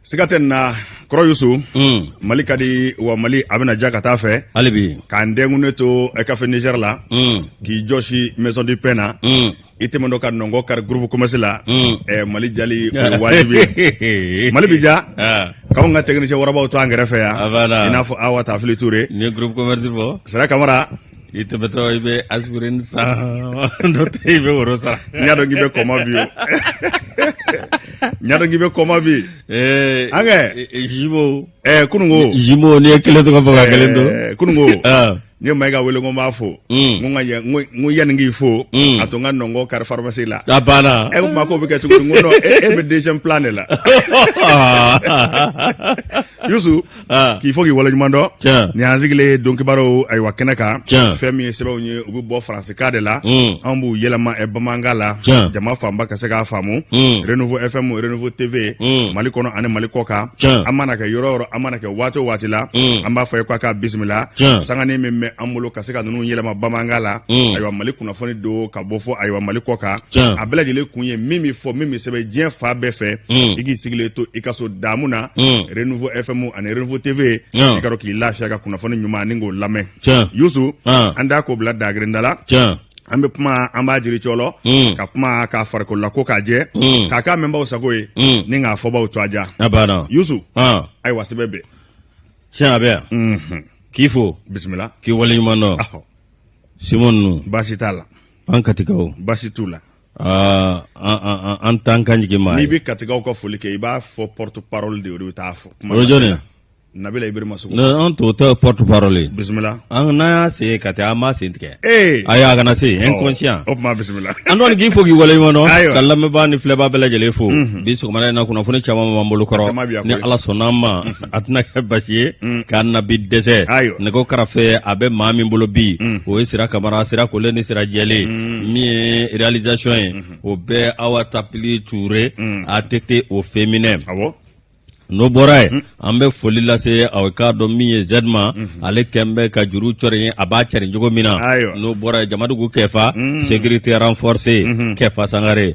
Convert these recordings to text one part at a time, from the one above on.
Siga tɛ nin na, kɔrɔ Yusu. Mali ka di wa, Mali a bɛna diya ka taa fɛ. Hali bi. K'an dɛnkun to Café Niger la, k'i jɔsi Maison du Pain na, i tɛmɛntɔ ka nɔngɔ kari Groupe Commerce la, Mali diyali o ye wajibi ye. Mali bi diya k'anw ka technicien warabaw to an kɛrɛfɛ yan, i n'a fɔ Awa Tafili Ture. N'i ye Groupe Commerce fɔ, Sira Kamara. I tɛmɛtɔ i bɛ aspirine san, n'o tɛ i bɛ woro sara. N y'a dɔn k'i bɛ kɔma bi o, n y'a dɔn k'i bɛ kɔma bi. An kɛ Jimo. Kununko. Jimo, n'i ye kelen tɔgɔ fɔ ka kelen to. Kununko, n ye Mayiga wele, ko n b'a fo, n ko nka n ko yanni k'i fo, a to n ka nɔngɔ kari pharmacie la. A banna. E ko ma k'o bɛ kɛ cogo di? N ko non, e bɛ deuxième plan de la. Yusu, k'i fo k'i waleɲuman dɔn. Nin y'an sigilen don kibaru, ayiwa, kɛnɛ kan. Fɛn min ye sɛbɛnw ye, u bɛ bɔ faransikan de la, anw b'u yɛlɛma bamanankan la, jama fanba ka se k'a faamu. Renouveau FM, Renouveau TV, Mali kɔnɔ ani Mali kɔ kan, an mana kɛ yɔrɔ o yɔrɔ, an mana kɛ waati o waati la, an b'a fɔ ye k'a ka bisimila. Sanganin min bɛ an bolo ka se ka ninnu yɛlɛma bamanankan la, ayiwa, Mali kunnafoni don ka bɔ fɔ, ayiwa, Mali kɔ kan, a bɛɛ lajɛlen kun ye min bɛ fɔ, min bɛ sɛbɛn diɲɛ fan bɛɛ fɛ, i k'i sigilen to i ka so damu na, Renouveau FM ani Renouveau TV, i ka dɔn k'i lafiya ka kunnafoni ɲuman ni k'o lamɛn. Yusu, an da k'o bila dagirinda la, an bɛ kuma, an b'a jiri cɔlɔ ka kuma k'a farikolola ko k'a jɛ, k'a k'a mɛnbaw sago ye ni k'a fɔbaw to a ja. Yusu, ayiwa, sɛbɛn bɛ Tiɲɛ, a bɛ yan. K'i fo. Bisimila. K'i waleɲuman dɔn. Simon ninnu. Baasi t'a la. An Katikaw. Baasi t'u la. An t'an kan jigin maa ye. N'i bɛ Katikaw ka foli kɛ, i b'a fɔ porte parole de ye, o de bɛ taa fɔ. O ye jɔn ye? Nabila Ibrahima Sogo. An t'o tɛ porte parole ye. Bisimila. An n'an y'a sen ka taa, an b'a sen tigɛ. Ee. Ayi, a kana se inconscient. O tuma bisimila. An dɔɔni k'i fo k'i waleɲuman dɔn. Ka lamɛnbaa ni filɛbaa bɛɛ lajɛlen fo. Bi sɔgɔmada in na, kunnafoni caman b'an bolo kɔrɔ. Ni Ala sɔnna an ma, a tɛna kɛ basi ye k'a nabi dɛsɛ. Nɛgɛ karafe a bɛ maa min bolo bi, o ye Sira Kamara, Sira kolen ni Sira jɛlen. Min ye réalisation ye, o bɛ Awa Tapili Ture, ATT au féminin. N'o bɔra yen, an bɛ foli lase aw k'a dɔn min ye Zedma, ale kɛn bɛ ka juru cɔri, a b'a cɛrin cogo min na. N'o bɔra yen, Jamadugu Kɛfa, sécurité renforcée, Kɛfa Sangare,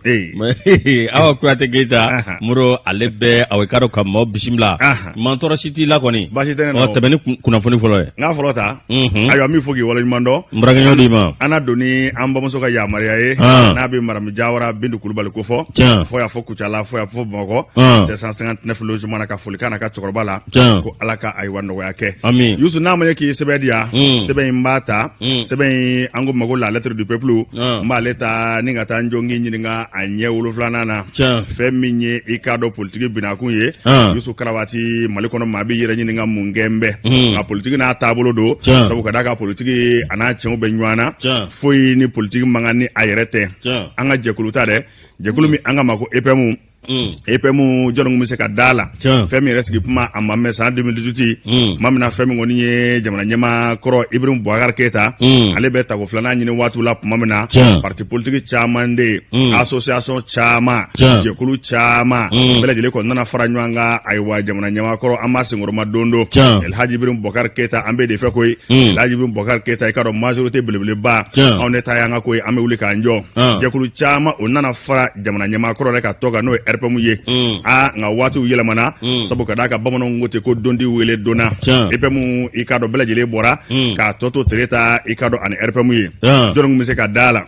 Awa Kuyate Keyita Moro, ale bɛ aw k'a dɔn ka maaw bisimila. Mantɔɔrɔ si t'i la kɔni? Baasi tɛ ne na. Tɛmɛ ni kunnafoni fɔlɔ ye. N k'a fɔlɔ ta, ayiwa, n b'i fo k'i waleɲuman dɔn. N baarakɛɲɔgɔn d'i ma. An na don ni an bamuso ka yamaruya ye, n'a bɛ Maramu Jawara Bintu Kulubali ko fɔ fo y'a fɔ Kucala, fo y'a fɔ Bamakɔ, 759 logement na, ka foli k'a n'a ka cɛkɔrɔba la, ko Ala ka ayiwa nɔgɔya kɛ. Yusu, n'a ma ɲɛ k'i ye sɛbɛn di yan, sɛbɛn in b'a ta, sɛbɛn in an ko ma ko La Lettre du Peuple, n b'ale ta ni ka taa n jɔ n k'i ɲininka a ɲɛ 7nan na. Fɛn min ye i k'a dɔn politiki binakun ye, Yusu Karawati, Mali kɔnɔ maa b'i yɛrɛ ɲininka mun kɛ n bɛ nka politiki n'a taabolo don, sabu ka d'a kan politiki a n'a cɛnw bɛ ɲɔgɔn na, foyi ni politiki man kan ni a yɛrɛ tɛ. An ka jɛkulu ta dɛ, jɛkulu min an ka ma ko EPM, EPM jɔnni bɛ se ka da la? Fɛn min yɛrɛ sigi kuma a ma mɛn, san 2018, tuma min na fɛn min kɔni ye jamana ɲɛmaa kɔrɔ Ibrahim Boubacar Keita, ale bɛ tako filanan ɲini waati la, tuma min na parti politique caman de ye, association caman, jɛkulu caman bɛɛ lajɛlen kɔni nana fara ɲɔgɔn kan. Ayiwa, jamana ɲɛmaa kɔrɔ, an b'a senkɔrɔma don don, Elhaji Ibrahim Boubacar Keita, an bɛ de fɛ koyi. Elhaji Ibrahim Boubacar Keita, i k'a dɔn majorité belebeleba, anw de ta y'an ka ko ye, an bɛ wuli k'an jɔ. Jɛkulu caman o nana fara jamana ɲɛmaa kɔrɔ yɛrɛ ka tɔn kan, n'o ye RPM ye. Aa, nka waatiw yɛlɛmana, sabu ka d'a kan bamananw ko ten ko don tɛ wele donna. EPM, i k'a dɔn bɛɛ lajɛlen bɔra k'a tɔ to Tereta, i k'a dɔn ani RPM ye. Jɔnni bɛ se ka da la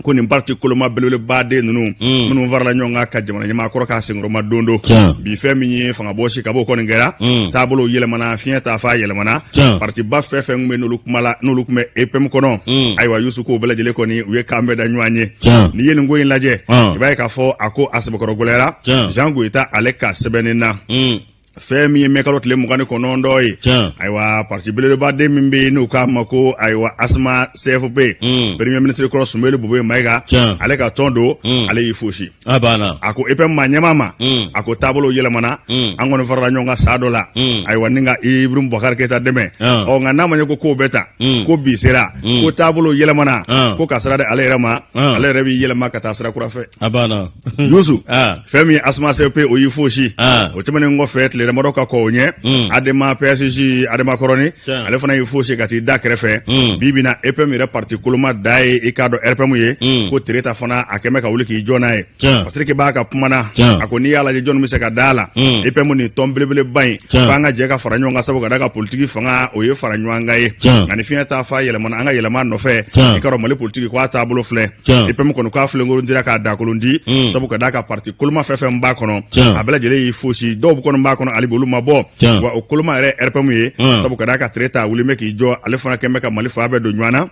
ko nin parti koloma belebeleba den ninnu minnu farala ɲɔgɔn kan ka jamana ɲɛmaa kɔrɔ k'a senkɔrɔma don don bi, fɛn min ye fanga bɔsi ka bɔ kɔni kɛra, taabolo yɛlɛmana, fiɲɛ ta fa yɛlɛmana. Parti ba fɛn fɛn tun bɛ n'olu kumala, n'olu tun bɛ EPM kɔnɔ, ayiwa, Yusu, k'o bɛɛ lajɛlen kɔni u ye kan bɛɛ da ɲɔgɔn ye. N'i ye nin ko in lajɛ, i b'a ye k'a fɔ a ko a sɛbɛkɔrɔ gɛlɛyara. Jean Goyita ale ka sɛbɛnni na, fɛn min ye mɛkalo tile 29 ye, ayiwa, parti belebeleba den min bɛ yen n'u k'a ma ko, ayiwa, ASMA CFP, premier ministre kɔrɔ Soumeylou Boubèye Maïga, ale ka tɔn don, ale y'i fosi. A banna. A ko EPM maa ɲɛmaa ma, a ko taabolo yɛlɛmana, an kɔni farala ɲɔgɔn kan saa dɔ la, ayiwa, ni ka Ibrahim Boubacar Keita dɛmɛ. Ɔ, nka n'a ma ɲɛ ko kow bɛ ta, ko bi sera, ko taabolo yɛlɛmana, ko ka sira di ale yɛrɛ ma, ale yɛrɛ b'i yɛlɛma ka taa sira kura fɛ. A banna. Yusu, fɛn min ye ASMA CFP, o y'i fosi. O tɛmɛnen kɔfɛ, tile tile damadɔ ka kɔn o ɲɛ, Adema PSG, Adema kɔrɔni, ale fana y'i fosi ka t'i da kɛrɛfɛ. Bi bi na, EPM yɛrɛ parti koloma da ye, i k'a dɔn, RPM ye, ko Tereta fana a kɛmɛ ka wuli k'i jɔ n'a ye. Fasiriki b'a ka kuma na, a ko n'i y'a lajɛ, jɔnni bɛ se ka da a la? EPM nin tɔn belebeleba in, f'an ka jɛ ka fara ɲɔgɔn kan, sabu ka da ka politiki fanga, o ye fara ɲɔgɔn kan ye. Nka ni fiɲɛ taa fa yɛlɛmana, an ka yɛlɛma nɔfɛ. I k'a dɔn, Mali politiki ko a taabolo filɛ. EPM kɔni k'a filenkolon dira k'a dakolon di, sabu ka da ka parti koloma fɛn fɛn b'a kɔnɔ, a bɛɛ lajɛlen y'i fosi. Dɔw kɔni b'a kɔnɔ hali bi, olu ma bɔ. Wa o koloma yɛrɛ RPM ye, sabu ka da ka Tereta wuli bɛ k'i jɔ, ale fana kɛn bɛ ka Mali fan bɛɛ don ɲɔgɔn na,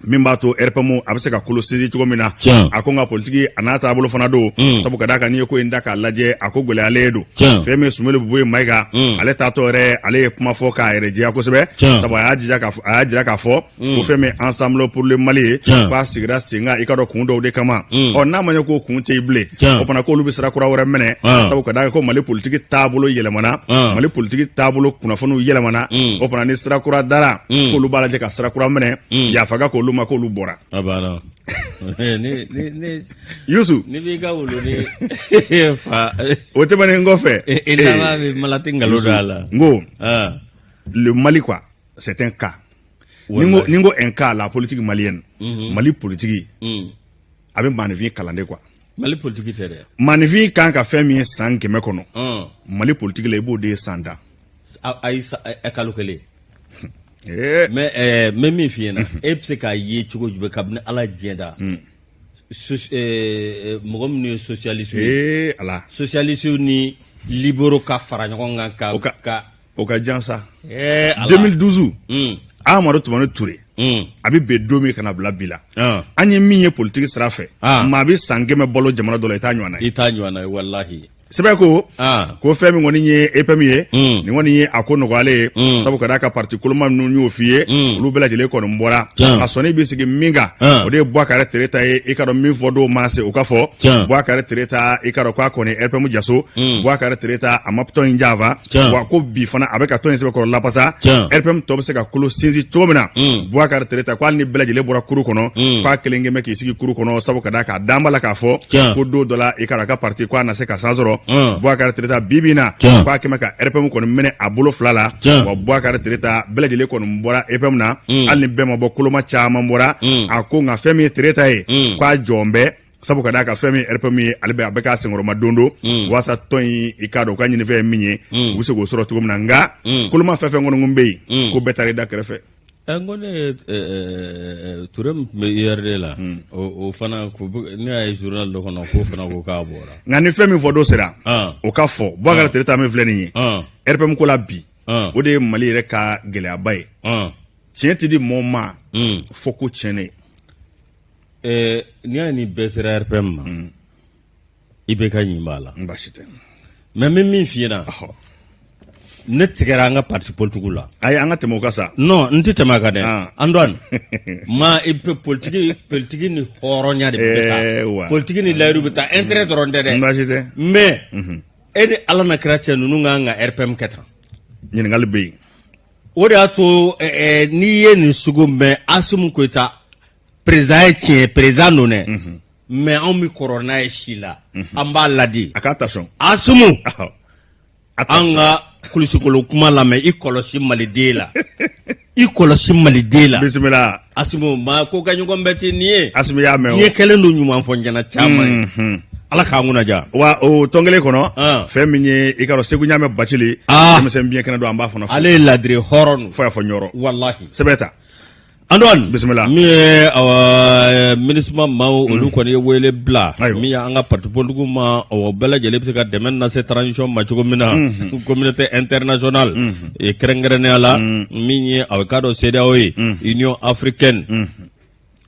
min b'a to RPM a bɛ se ka kolo sinsin cogo min na. A ko nka politiki a n'a taabolo fana don, sabu ka d'a kan n'i ye ko in da k'a lajɛ, a ko gɛlɛyalen don. Fɛn min Sumelu Buye Mayiga, ale taatɔ yɛrɛ, ale ye kuma fɔ k'a yɛrɛ jɛya kosɛbɛ, sabu a y'a jija a y'a jira k'a fɔ ko fɛn min Ensemble pour le Mali ye, k'a sigira sen kan, i ka dɔn, kun dɔw de kama. Ɔ, n'a ma ɲɛ ko kun tɛ yen bilen, o fana k'olu bɛ sira kura wɛrɛ minɛ, sabu ka d'a kan ko Mali politiki taabolo yɛlɛmana, Mali politiki taabolo kunnafoniw yɛlɛmana. O fana ni sira kura dara, k'olu b'a lajɛ ka sira kura minɛ. Yafa ka k'olu ma, k'olu bɔra. A banna. Yusu, ni b'i ka wulu ni fa. O tɛmɛnen kɔfɛ, i laban bɛ malati nkalon don a la. N ko le Mali quoi, c'est un cas. Ni n ko un cas, la politique malienne, Mali politique, a bɛ maaninfin kalan de quoi. Mali politique tɛ dɛ. Maaninfin kan ka fɛn min ye san 100 kɔnɔ, Mali politique la, i b'o de ye san 10. Ayi, kalo kelen. Mais n bɛ min f'i ɲɛna, e bɛ se k'a ye cogo jumɛn kabini Ala diɲɛ da, mɔgɔ minnu ye socialiste ye, Ala, socialiste ni libéraux ka fara ɲɔgɔn kan ka O ka jan sa. 2012, Amadu Tumani Ture, a bɛ bɛn don min ka na bila bi la, an ye min ye politiki sira fɛ, maa bɛ san 100 balo jamana dɔ la, i t'a ɲɔgɔnna ye. I t'a ɲɔgɔnna ye, walahi. Sɛbɛn ko fɛn min kɔni ye EPM ye, nin kɔni ye a ko nɔgɔyalen ye, sabu ka d'a ka parti koloma ninnu y'o f'i ye, olu bɛɛ lajɛlen kɔni bɔra. A sɔnni bɛ sigi min kan, o de ye Bubakari Tereta ye. I ka dɔn, min fɔ dɔw ma se o ka fɔ, Bubakari Tereta, i ka dɔn k'a kɔni RPM jaso. Bubakari Tereta a ma tɔn in janfa. Wa ko bi fana a bɛ ka tɔn in sɛbɛkɔrɔ lapasa. RPM tɔ bɛ se ka kolo sinsin cogo min na, Bubakari Tereta ko hali ni bɛɛ lajɛlen bɔra kuru kɔnɔ, k'a kelen kɛ k'i sigi kuru kɔnɔ, sabu ka d'a kan a dan b'a la k'a fɔ ko don dɔ la, i ka dɔn, a ka parti ko a na se ka san sɔrɔ. Bubakari Tereta bi bi in na, k'a kɛmɛ ka RPM kɔni minɛ a bolo fila la. Wa Bubakari Tereta, bɛɛ lajɛlen kɔni bɔra EPM na, hali ni bɛɛ ma bɔ, koloma caman bɔra. A ko nka fɛn min ye Tereta ye, k'a jɔn bɛɛ, sabu ka d'a kan fɛn min RPM ye, ale bɛ a bɛ k'a senkɔrɔma don don, walasa tɔn in, i k'a dɔn, u ka ɲinifɛn ye min ye, u bɛ se k'o sɔrɔ cogo min na. Nka koloma fɛn fɛn kɔni bɛ yen, ko bɛɛ taara i da kɛrɛfɛ. N ko ne ye Ture min tun bɛ URD la, o fana, ne y'a ye journal dɔ kɔnɔ k'o fana ko k'a bɔra. Nka ni fɛn min fɔ don sera, o ka fɔ. Bubakari Tereta min filɛ nin ye RPM ko la bi, o de ye Mali yɛrɛ ka gɛlɛyaba ye. Tiɲɛ tɛ di mɔgɔ ma fɔ ko tiɲɛ. N'i y'a ni bɛɛ sera RPM ma, i bɛ ka ɲin b'a la. Baasi tɛ. Mais n bɛ min f'i ɲɛna, ne tigɛra an ka parti politique la. Ayi, an ka tɛmɛ o kan sa. Non, n tɛ tɛmɛ a kan dɛ. Antoine, ma i bɛ politique ni hɔrɔnya de bɛ taa, politique ni layidu bɛ taa, intérêt dɔrɔn tɛ dɛ. Baasi tɛ. Mais e ni Ala na kira cɛ, ninnu kan ka RPM kɛ tan. Ɲininkali bɛ yen. O de y'a to n'i ye nin sugu mɛn, Asimi Goyita président ye tiɲɛ, président don dɛ, mais anw bɛ kɔrɔ n'a ye si la, an b'a ladi. A k'a ta sɔn. Asimu, an ka kulusikolo kuma lamɛn, i kɔlɔsi maliden la, i kɔlɔsi maliden la. Bisimila. Asimu ma ko ka ɲɔgɔn bɛɛ tɛ nin ye. Asimi y'a mɛn o. N ye kɛlen don ɲuman fɔ ɲɛna caman ye. Ala k'an kunna diya. Wa o tɔn kelen kɔnɔ, fɛn min ye, i ka dɔn, Segu Ɲamɛ Bacili, denmisɛn biɲɛ kɛnɛ don, an b'a fana fo. Ale ye ladiri hɔrɔn. Fo y'a fɔ Ɲɔrɔ. Walahi. Sɛbɛn ta. Antoine. Bisimila. Min ye awa MINUSMA maaw, olu kɔni ye wele bila min ye an ka parti politique ma, o bɛɛ lajɛlen bɛ se ka dɛmɛ lase transition ma cogo min na, communauté internationale, kɛrɛnkɛrɛnnenya la min ye a k'a dɔn CEDEAO ye, Union africaine.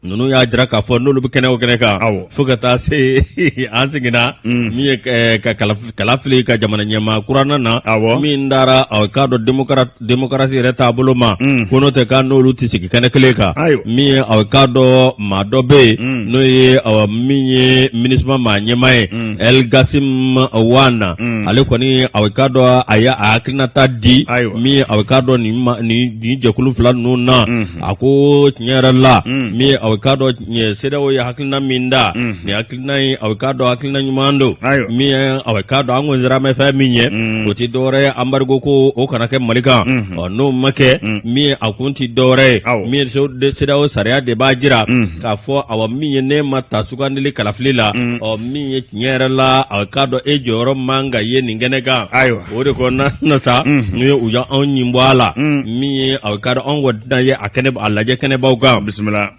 Ninnu y'a jira k'a fɔ n'olu bɛ kɛnɛ o kɛnɛ kan, fo ka taa se an seginna min ye ka kala fili ka jamana ɲɛmaa kura na, min dara a k'a dɔn démocratie yɛrɛ taabolo ma, ko n'o tɛ k'a n'olu tɛ sigi kɛnɛ kelen kan. Min ye a k'a dɔn maa dɔ bɛ yen, n'o ye min ye MINUSMA maa ɲɛmaa ye, El Gassim Wane, ale kɔni a k'a dɔn a ye a hakilinata di min ye a k'a dɔn nin jɛkulu fila ninnu na. A ko tiɲɛ yɛrɛ la, min ye a aw k'a dɔn CEDEAO ye hakilina min da nin hakilina in aw k'a dɔn hakilina ɲuman don min ye aw k'a dɔn an kɔni siran bɛ fɛn min ɲɛ o tɛ dɔwɛrɛ ye embargo ko o kana kɛ Mali kan ɔ n'o ma kɛ min ye a kun tɛ dɔwɛrɛ ye min ye CEDEAO sariya de b'a jira k'a fɔ awa min ye n'e ma ta sugandili kalafili la ɔ min ye tiɲɛ yɛrɛ la aw k'a dɔn e jɔyɔrɔ man ka ye nin kɛnɛ kan ayiwa o de kɔnɔna na sa n'u ye u y'anw ɲin bɔ a la min ye aw k'a dɔn anw kɔni tɛna ye a kɛnɛ a lajɛ kɛnɛbaw kan bisimila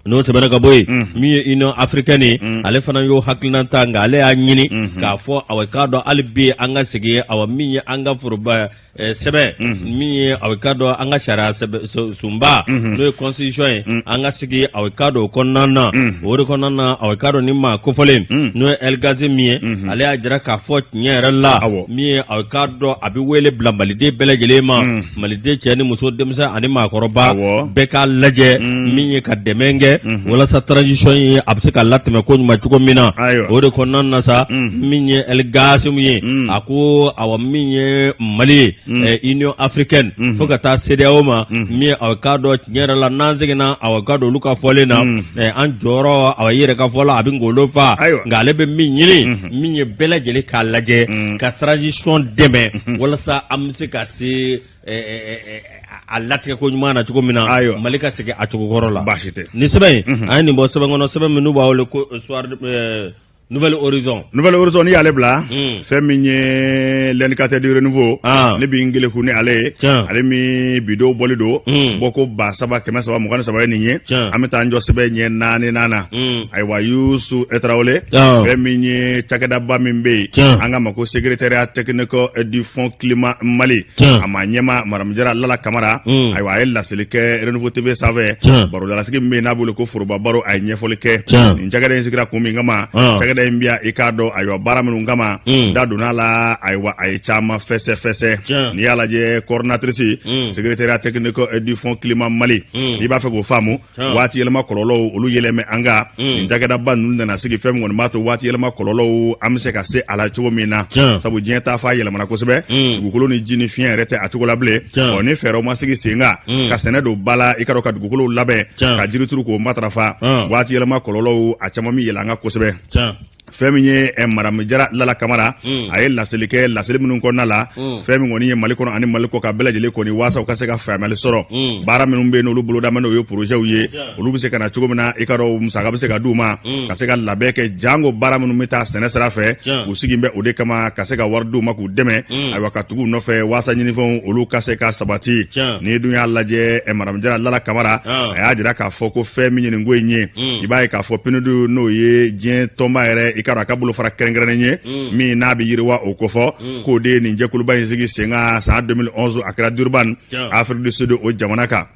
n'o tɛmɛna ka bɔ yen min ye Union africaine ye ale fana y'o hakilina ta nka ale y'a ɲini k'a fɔ aw k'a dɔn hali bi an ka segin awa min ye an ka foroba sɛbɛn min ye aw k'a dɔn an ka sariya sunba n'o ye constitution ye an ka segin aw k'a dɔn o kɔnɔna na o de kɔnɔna na aw k'a dɔn ni maa kofɔlen n'o ye Elgasem ye ale y'a jira k'a fɔ tiɲɛ yɛrɛ la min ye aw k'a dɔn a bɛ wele bila maliden bɛɛ lajɛlen ma maliden cɛ ni muso denmisɛn ani maakɔrɔba bɛɛ k'a lajɛ min ye ka dɛmɛ kɛ walasa transition ye a bɛ se ka latɛmɛ ko ɲuman cogo min na o de kɔnɔna na sa min ye Elgasem ye a ko awa min ye Mali ye Union africaine fo ka taa CEDEAO ma min ye aw k'a dɔn tiɲɛ yɛrɛ la n'an seginna aw k'a dɔn olu ka fɔlen na an jɔyɔrɔ awa i yɛrɛ ka fɔ la a bɛ ngolo fa nka ale bɛ min ɲini min ye bɛɛ lajɛlen k'a lajɛ ka transition dɛmɛ walasa an bɛ se ka se a latigɛ ko ɲuman na cogo min na ayiwa Mali ka segin a cogo kɔrɔ la baasi tɛ nin sɛbɛn in an ye nin bɔ sɛbɛn kɔnɔ sɛbɛn min n'u b'a wele ko soir Nouvel Horizon Nouvel Horizon n'i y'ale bila fɛn min ye l'indicateur du renouveau ne bɛ n keleku ni ale ye ale min bi don bɔli don bɔ ko 3323 ye nin ye an bɛ taa an jɔ sɛbɛn ɲɛ naaninan na ayiwa Yusu Tarawele fɛn min ye cakɛdaba min bɛ yen an k'a ma ko secrétariat technique du fonds climat Mali a ma ɲɛmaa Maramu Jara Lala Kamara ayiwa a ye laseli kɛ Renouveau TV sanfɛ barodalasigi min bɛ yen n'a bolo ko foroba baro a ye ɲɛfɔli kɛ nin cakɛda in sigira kun min kama cakɛda in bɛ yan i k'a dɔn ayiwa baara minnu kama da donna a la ayiwa a ye caman fɛsɛfɛsɛ n'i y'a lajɛ coordinatrice secrétariat technique du fonds climat Mali n'i b'a fɛ k'o faamu waati yɛlɛma kɔlɔlɔw olu yɛlɛmɛ an kan nin cakɛdaba ninnu nana sigi fɛn min kɔni b'a to waati yɛlɛma kɔlɔlɔw an bɛ se ka se a la cogo min na sabu diɲɛ taafan yɛlɛmana kosɛbɛ dugukolo ni ji ni fiɲɛ yɛrɛ tɛ a cogo la bilen ɔ ni fɛɛrɛw ma sigi sen kan ka sɛnɛ don ba la i k'a dɔn ka dugukolow labɛn ka jirituru k'o matarafa waati yɛlɛma kɔlɔlɔw a caman bɛ yɛlɛ an kan kosɛbɛ fɛn min ye maramu jara lala kamara a ye laseli kɛ laseli minnu kɔnɔna la fɛn min kɔni ye mali kɔnɔ ani mali kɔkan bɛɛ lajɛlen kɔni waasa u ka se ka faamuyali sɔrɔ baara minnu bɛ yen n'olu boloda n'o ye porozɛw ye olu bɛ se ka na cogo min na i k'a dɔn musaka bɛ se ka d'u ma ka se ka labɛn kɛ janko baara minnu bɛ taa sɛnɛ sira fɛ u sigi bɛ o de kama ka se ka wari d'u ma k'u dɛmɛ ayiwa ka tugu u nɔfɛ waasa ɲinifɛnw olu ka se ka sabati n'i dun y'a lajɛ maramu jara lala kamara a y'a jira k'a fɔ ko fɛn min ye nin ko in ye i b'a ye k'a fɔ PNUD n'o ye diɲɛ tɔnba yɛrɛ i k'a dɔn a ka bolofara kɛrɛnkɛrɛnnen ye min n'a bɛ yiriwa o kofɔ k'o de ye nin jɛkuluba in sigi sen kan san 2011 a kɛra Durban Afrique du Sud o jamana kan.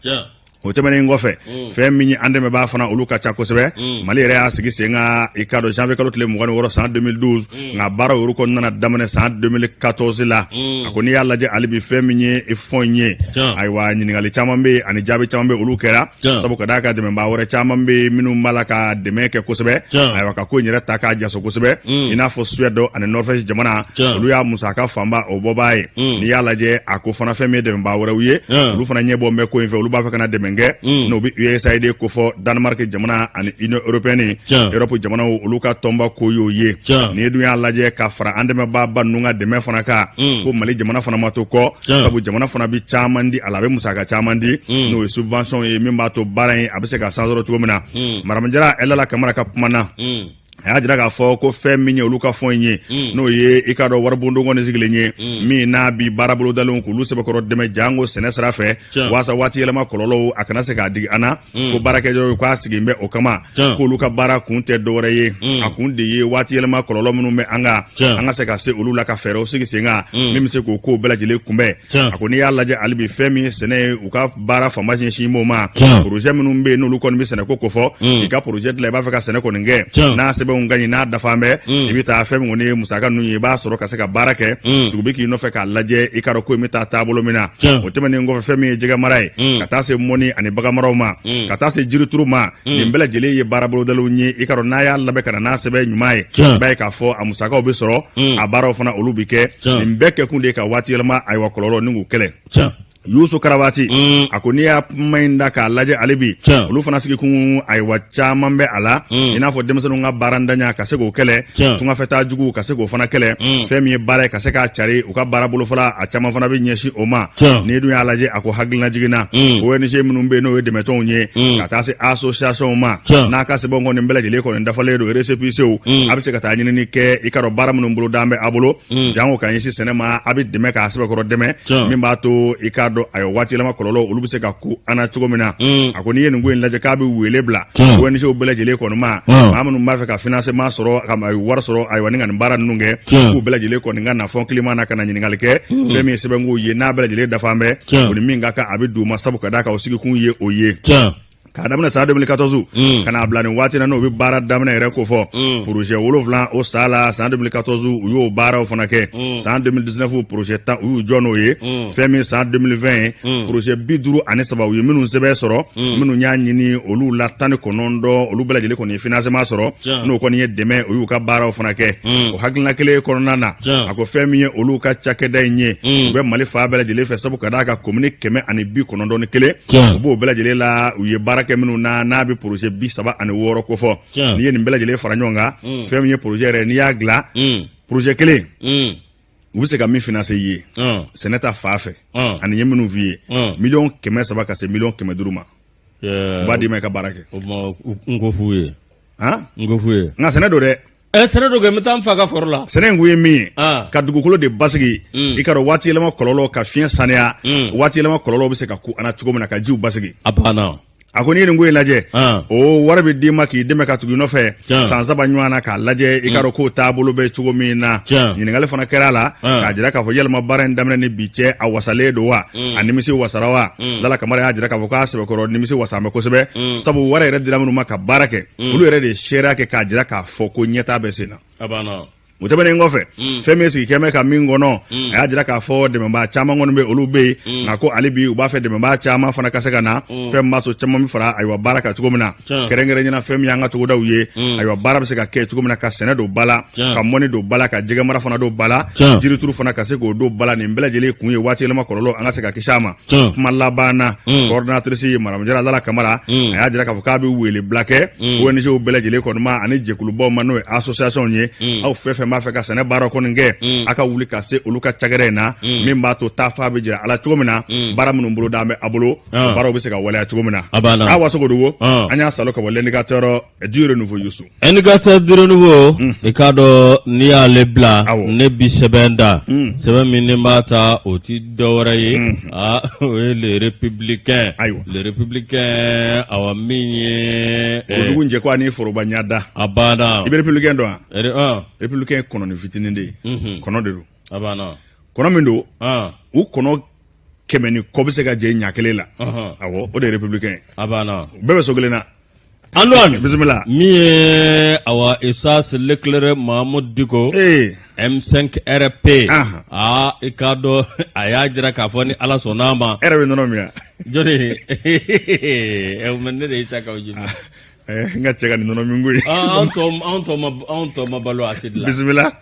O tɛmɛnen kɔfɛ fɛn min ye an dɛmɛbaa fana olu ka ca kosɛbɛ Mali yɛrɛ y'a sigi sen kan i k'a dɔn janvier kalo tile 26 san 2012 nka baara olu kɔni nana daminɛ san 2014 la a ko n'i y'a lajɛ hali bi fɛn min ye fonds in ye ayiwa ɲininkali caman bɛ yen ani jaabi caman bɛ olu kɛra sabu ka d'a kan dɛmɛbaa wɛrɛ caman bɛ yen minnu b'a la ka dɛmɛ kɛ kosɛbɛ ayiwa ka ko in yɛrɛ ta k'a jaso kosɛbɛ i n'a fɔ Suède ani Norvège jamana olu y'a musaka fanba o bɔbaa ye n'i y'a lajɛ a ko fana fɛn min ye dɛmɛbaa wɛrɛw ye olu fana ɲɛ bɔ bɛ ko in fɛ olu b'a fɛ ka na dɛmɛ kɛ n'o bɛ USAID kofɔ Danemark jamana ani Union européenne Europe jamanaw olu ka tɔnba ko y'o ye n'i dun y'a lajɛ ka fara an dɛmɛbaaba ninnu ka dɛmɛ fana kan ko Mali jamana fana ma to kɔ sabu jamana fana bɛ caman di a la a bɛ musaka caman di n'o ye subvention ye min b'a to baara in a bɛ se ka sansɔrɔ cogo min na Maramu Jara Lala Kamara ka kuma na a y'a jira k'a fɔ ko fɛn min ye olu ka fonds in ye n'o ye i k'a dɔn waribondon kɔni sigilen ye min n'a bi baara bolodalenw k'olu sɛbɛkɔrɔ dɛmɛ janko sɛnɛ sira fɛ waasa waati yɛlɛma kɔlɔlɔw a kana se k'a digi an na ko baarakɛyɔrɔ k'a sigi bɛ o kama k'olu ka baara kun tɛ dɔwɛrɛ ye a kun de ye waati yɛlɛma kɔlɔlɔ minnu bɛ an kan an ka se ka se olu la ka fɛɛrɛw sigi sen kan min bɛ se k'o kow bɛɛ lajɛlen kunbɛn a ko n'i y'a lajɛ hali bi fɛn min ye sɛnɛ ye u ka baara fanba ɲɛsin b'o ma projet minnu bɛ yen n'olu kɔni bɛ sɛnɛko kofɔ i ka projet dilan i b'a fɛ ka sɛnɛ kɔni kɛ n'a sɛbɛnw ka ɲi n'a dafa bɛ i bɛ taa fɛn min kɔni ye musaka ninnu ye i b'a sɔrɔ ka se ka baara kɛ tugu bɛ k'i nɔfɛ k'a lajɛ i k'a dɔn ko in bɛ taa taabolo min na o tɛmɛnen kɔfɛ fɛn min ye jɛgɛ mara ye ka taa se mɔni ani bagan maraw ma ka taa se jirituru ma nin bɛɛ lajɛlen ye baara bolodalenw ye i k'a dɔn n'a y'a labɛn ka na n'a sɛbɛn ɲuman ye i b'a ye k'a fɔ a musakaw bɛ sɔrɔ a baaraw fana olu bɛ kɛ nin bɛɛ kɛkun de ye ka waati yɛlɛma ayiwa kɔlɔlɔ ni k'u kɛlɛ. Yusu Karabati a ko n'i y'a kuma in da k'a lajɛ ale bi olu fana sigikun ayiwa caman bɛ a la i n'a fɔ denmisɛnninw ka baarantanya ka se k'o kɛlɛ tungafɛtaa jugu ka se k'o fana kɛlɛ fɛn min ye baara ye ka se k'a cari u ka baara bolofara a caman fana bɛ ɲɛsin o ma n'i dun y'a lajɛ a ko hakilinajigin na ONG minnu bɛ yen n'o ye dɛmɛtɔnw ye ka taa se association ma n'a ka sɛbɛn kɔni bɛɛ lajɛlen kɔni dafalen don récépissé a bɛ se ka taa ɲinini kɛ i k'a dɔn baara minnu boloda bɛ a bolo jango ka ɲɛsin sɛnɛ ma a bɛ dɛmɛ k'a sɛbɛkɔrɔ dɛmɛ min b'a to i k'a dɔn ayiwa waati yɛlɛma kɔlɔlɔ olu bɛ se ka kun an na cogo min na a ko n'i ye nin ko in lajɛ k'a bɛ wele bila ONG bɛɛ lajɛlen kɔni ma maa minnu b'a fɛ ka financement sɔrɔ ka wari sɔrɔ ayiwa ni ka nin baara ninnu kɛ k'u bɛɛ lajɛlen kɔni ka na Fonds Climat na ka na ɲininkali kɛ fɛn min ye sɛbɛnkow ye n'a bɛɛ lajɛlen dafa bɛ o ni min ka kan a bɛ d'u ma sabu ka d'a kan o sigikun ye o ye. K'a daminɛ san 2014 ka n'a bila nin waati na n'o bɛ baara daminɛ yɛrɛ kofɔ projet 7 o san la san 2014 u y'o baaraw fana kɛ san 2019 projet 10 u y'u jɔ n'o ye fɛn min san 2020 ye projet 53 u ye minnu sɛbɛn sɔrɔ minnu y'a ɲini olu la 19 olu bɛɛ lajɛlen kɔni ye financement sɔrɔ n'o kɔni ye dɛmɛ u y'u ka baaraw fana kɛ o hakilina kelen kɔnɔna na a ko fɛn min ye olu ka cakɛda in ye u bɛ Mali fan bɛɛ lajɛlen fɛ sabu ka d'a kan komini 191 u b'o bɛɛ lajɛlen la u ye baara kɛ minnu na n'a bɛ projet 36 kofɔ n'i ye nin bɛɛ lajɛlen fara ɲɔgɔn kan fɛn min ye projet yɛrɛ n'i y'a dilan projet kelen u bɛ se ka min financer i ye sɛnɛ ta fan fɛ ani ye minnu f'i ye 300 miliyɔn ka se 500 miliyɔn ma u b'a d'i ma i ka baara kɛ. N ko f'u ye. N ko f'u ye nka sɛnɛ don dɛ. Sɛnɛ don kɛ n bɛ taa n fa ka foro la. Sɛnɛ in kun ye min ye ka dugukolo de basigi i k'a dɔn waati yɛlɛma kɔlɔlɔ ka fiɲɛ saniya waati yɛlɛma kɔlɔlɔ bɛ se ka kun an na cogo min na ka jiw basigi. A banna. A ko n'i ye nin ko in lajɛ o wari bɛ d'i ma k'i dɛmɛ ka tugu i nɔfɛ san 3 ɲɔgɔn na k'a lajɛ i k'a dɔn k'o taabolo bɛ cogo min na. Ɲininkali fana kɛra a la k'a jira k'a fɔ yalima baara in daminɛ ni bi cɛ a wasalen don wa a nimisi wasara wa. Lala Kamara y'a jira k'a fɔ k'a sɛbɛkɔrɔ nimisi wasalen bɛ kosɛbɛ sabu wari yɛrɛ dira minnu ma ka baara kɛ olu yɛrɛ de ye seereya kɛ k'a jira k'a fɔ ko ɲɛtaa bɛ sen na. O tɛmɛnen kɔfɛ fɛn min sigi kɛmɛ ka min kɔnɔ a y'a jira k'a fɔ dɛmɛbaa caman kɔni bɛ olu bɛ yen nka ko hali bi u b'a fɛ dɛmɛbaa caman fana ka se ka na fɛn min b'a to caman bɛ fara ayiwa baara kan cogo min na kɛrɛnkɛrɛnnenya fɛn min y'an ka togodaw ye ayiwa baara bɛ se ka kɛ cogo min na ka sɛnɛ don ba la ka mɔni don ba la ka jɛgɛmara fana don ba la jirituru fana ka se k'o don ba la nin bɛɛ lajɛlen kun ye waati yɛlɛma kɔlɔlɔ an ka se ka kisi a ma. Kuma laban na coordonnatrice Maramu Jara Lala Kamara a y'a jira k'a fɔ k'a bɛ wele bila kɛ ONG bɛɛ lajɛlen kɔni ma ani jɛkulubaw ma n'o ye association ye aw fɛn fɛn b'a fɛ ka sɛnɛ baara kɔni kɛ a ka wuli ka se olu ka cakɛda in na min b'a to taafa bɛ jira a la cogo min na baara minnu boloda bɛ a bolo baaraw bɛ se ka waleya cogo min na a Wasogodugu an y'a salo ka bɔ l'indicateur du renouveau Youssou Indicateur du renouveau i k'a dɔn n'i y'ale bila ne bi sɛbɛn da sɛbɛn min ne b'a ta o ti dɔwɛrɛ ye aa o ye le républicain ayiwa le républicain awa min ye dugu jɛ ko ani foroba ɲada a banna i bɛ républicain dɔn wa républicain ye kɔnɔnin fitinin de ye kɔnɔ de don a banna kɔnɔ min don u kɔnɔ 100 ni kɔ bɛ se ka jɛ ɲa kelen la awɔ o de ye républicain ye a banna bɛɛ bɛ so kelen na. Antoine bisimila min ye awa Essence l'éclaireur Mahamudu Diko ee M5 RP aa i k'a dɔn a y'a jira k'a fɔ ni Ala sɔnna a ma e yɛrɛ bɛ nɔnɔ min wa jɔni ne de ye sa k'aw jimi n ka cɛ ka nin nɔnɔ min ko ye anw tɔ ma balo a tɛ dilan bisimila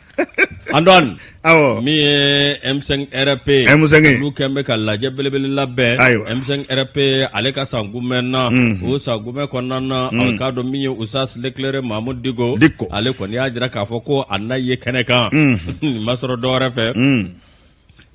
Antoine awɔ min ye M5 RP M5 olu kɛn bɛ ka lajɛ belebele labɛn ayiwa M5 RP ale ka san kunbɛn na o san kunbɛn kɔnɔna na a k'a dɔn min ye Oustaz l'éclaireur Mahamudu Diko Diko ale kɔni y'a jira k'a fɔ ko a na ye kɛnɛ kan nin ma sɔrɔ dɔwɛrɛ fɛ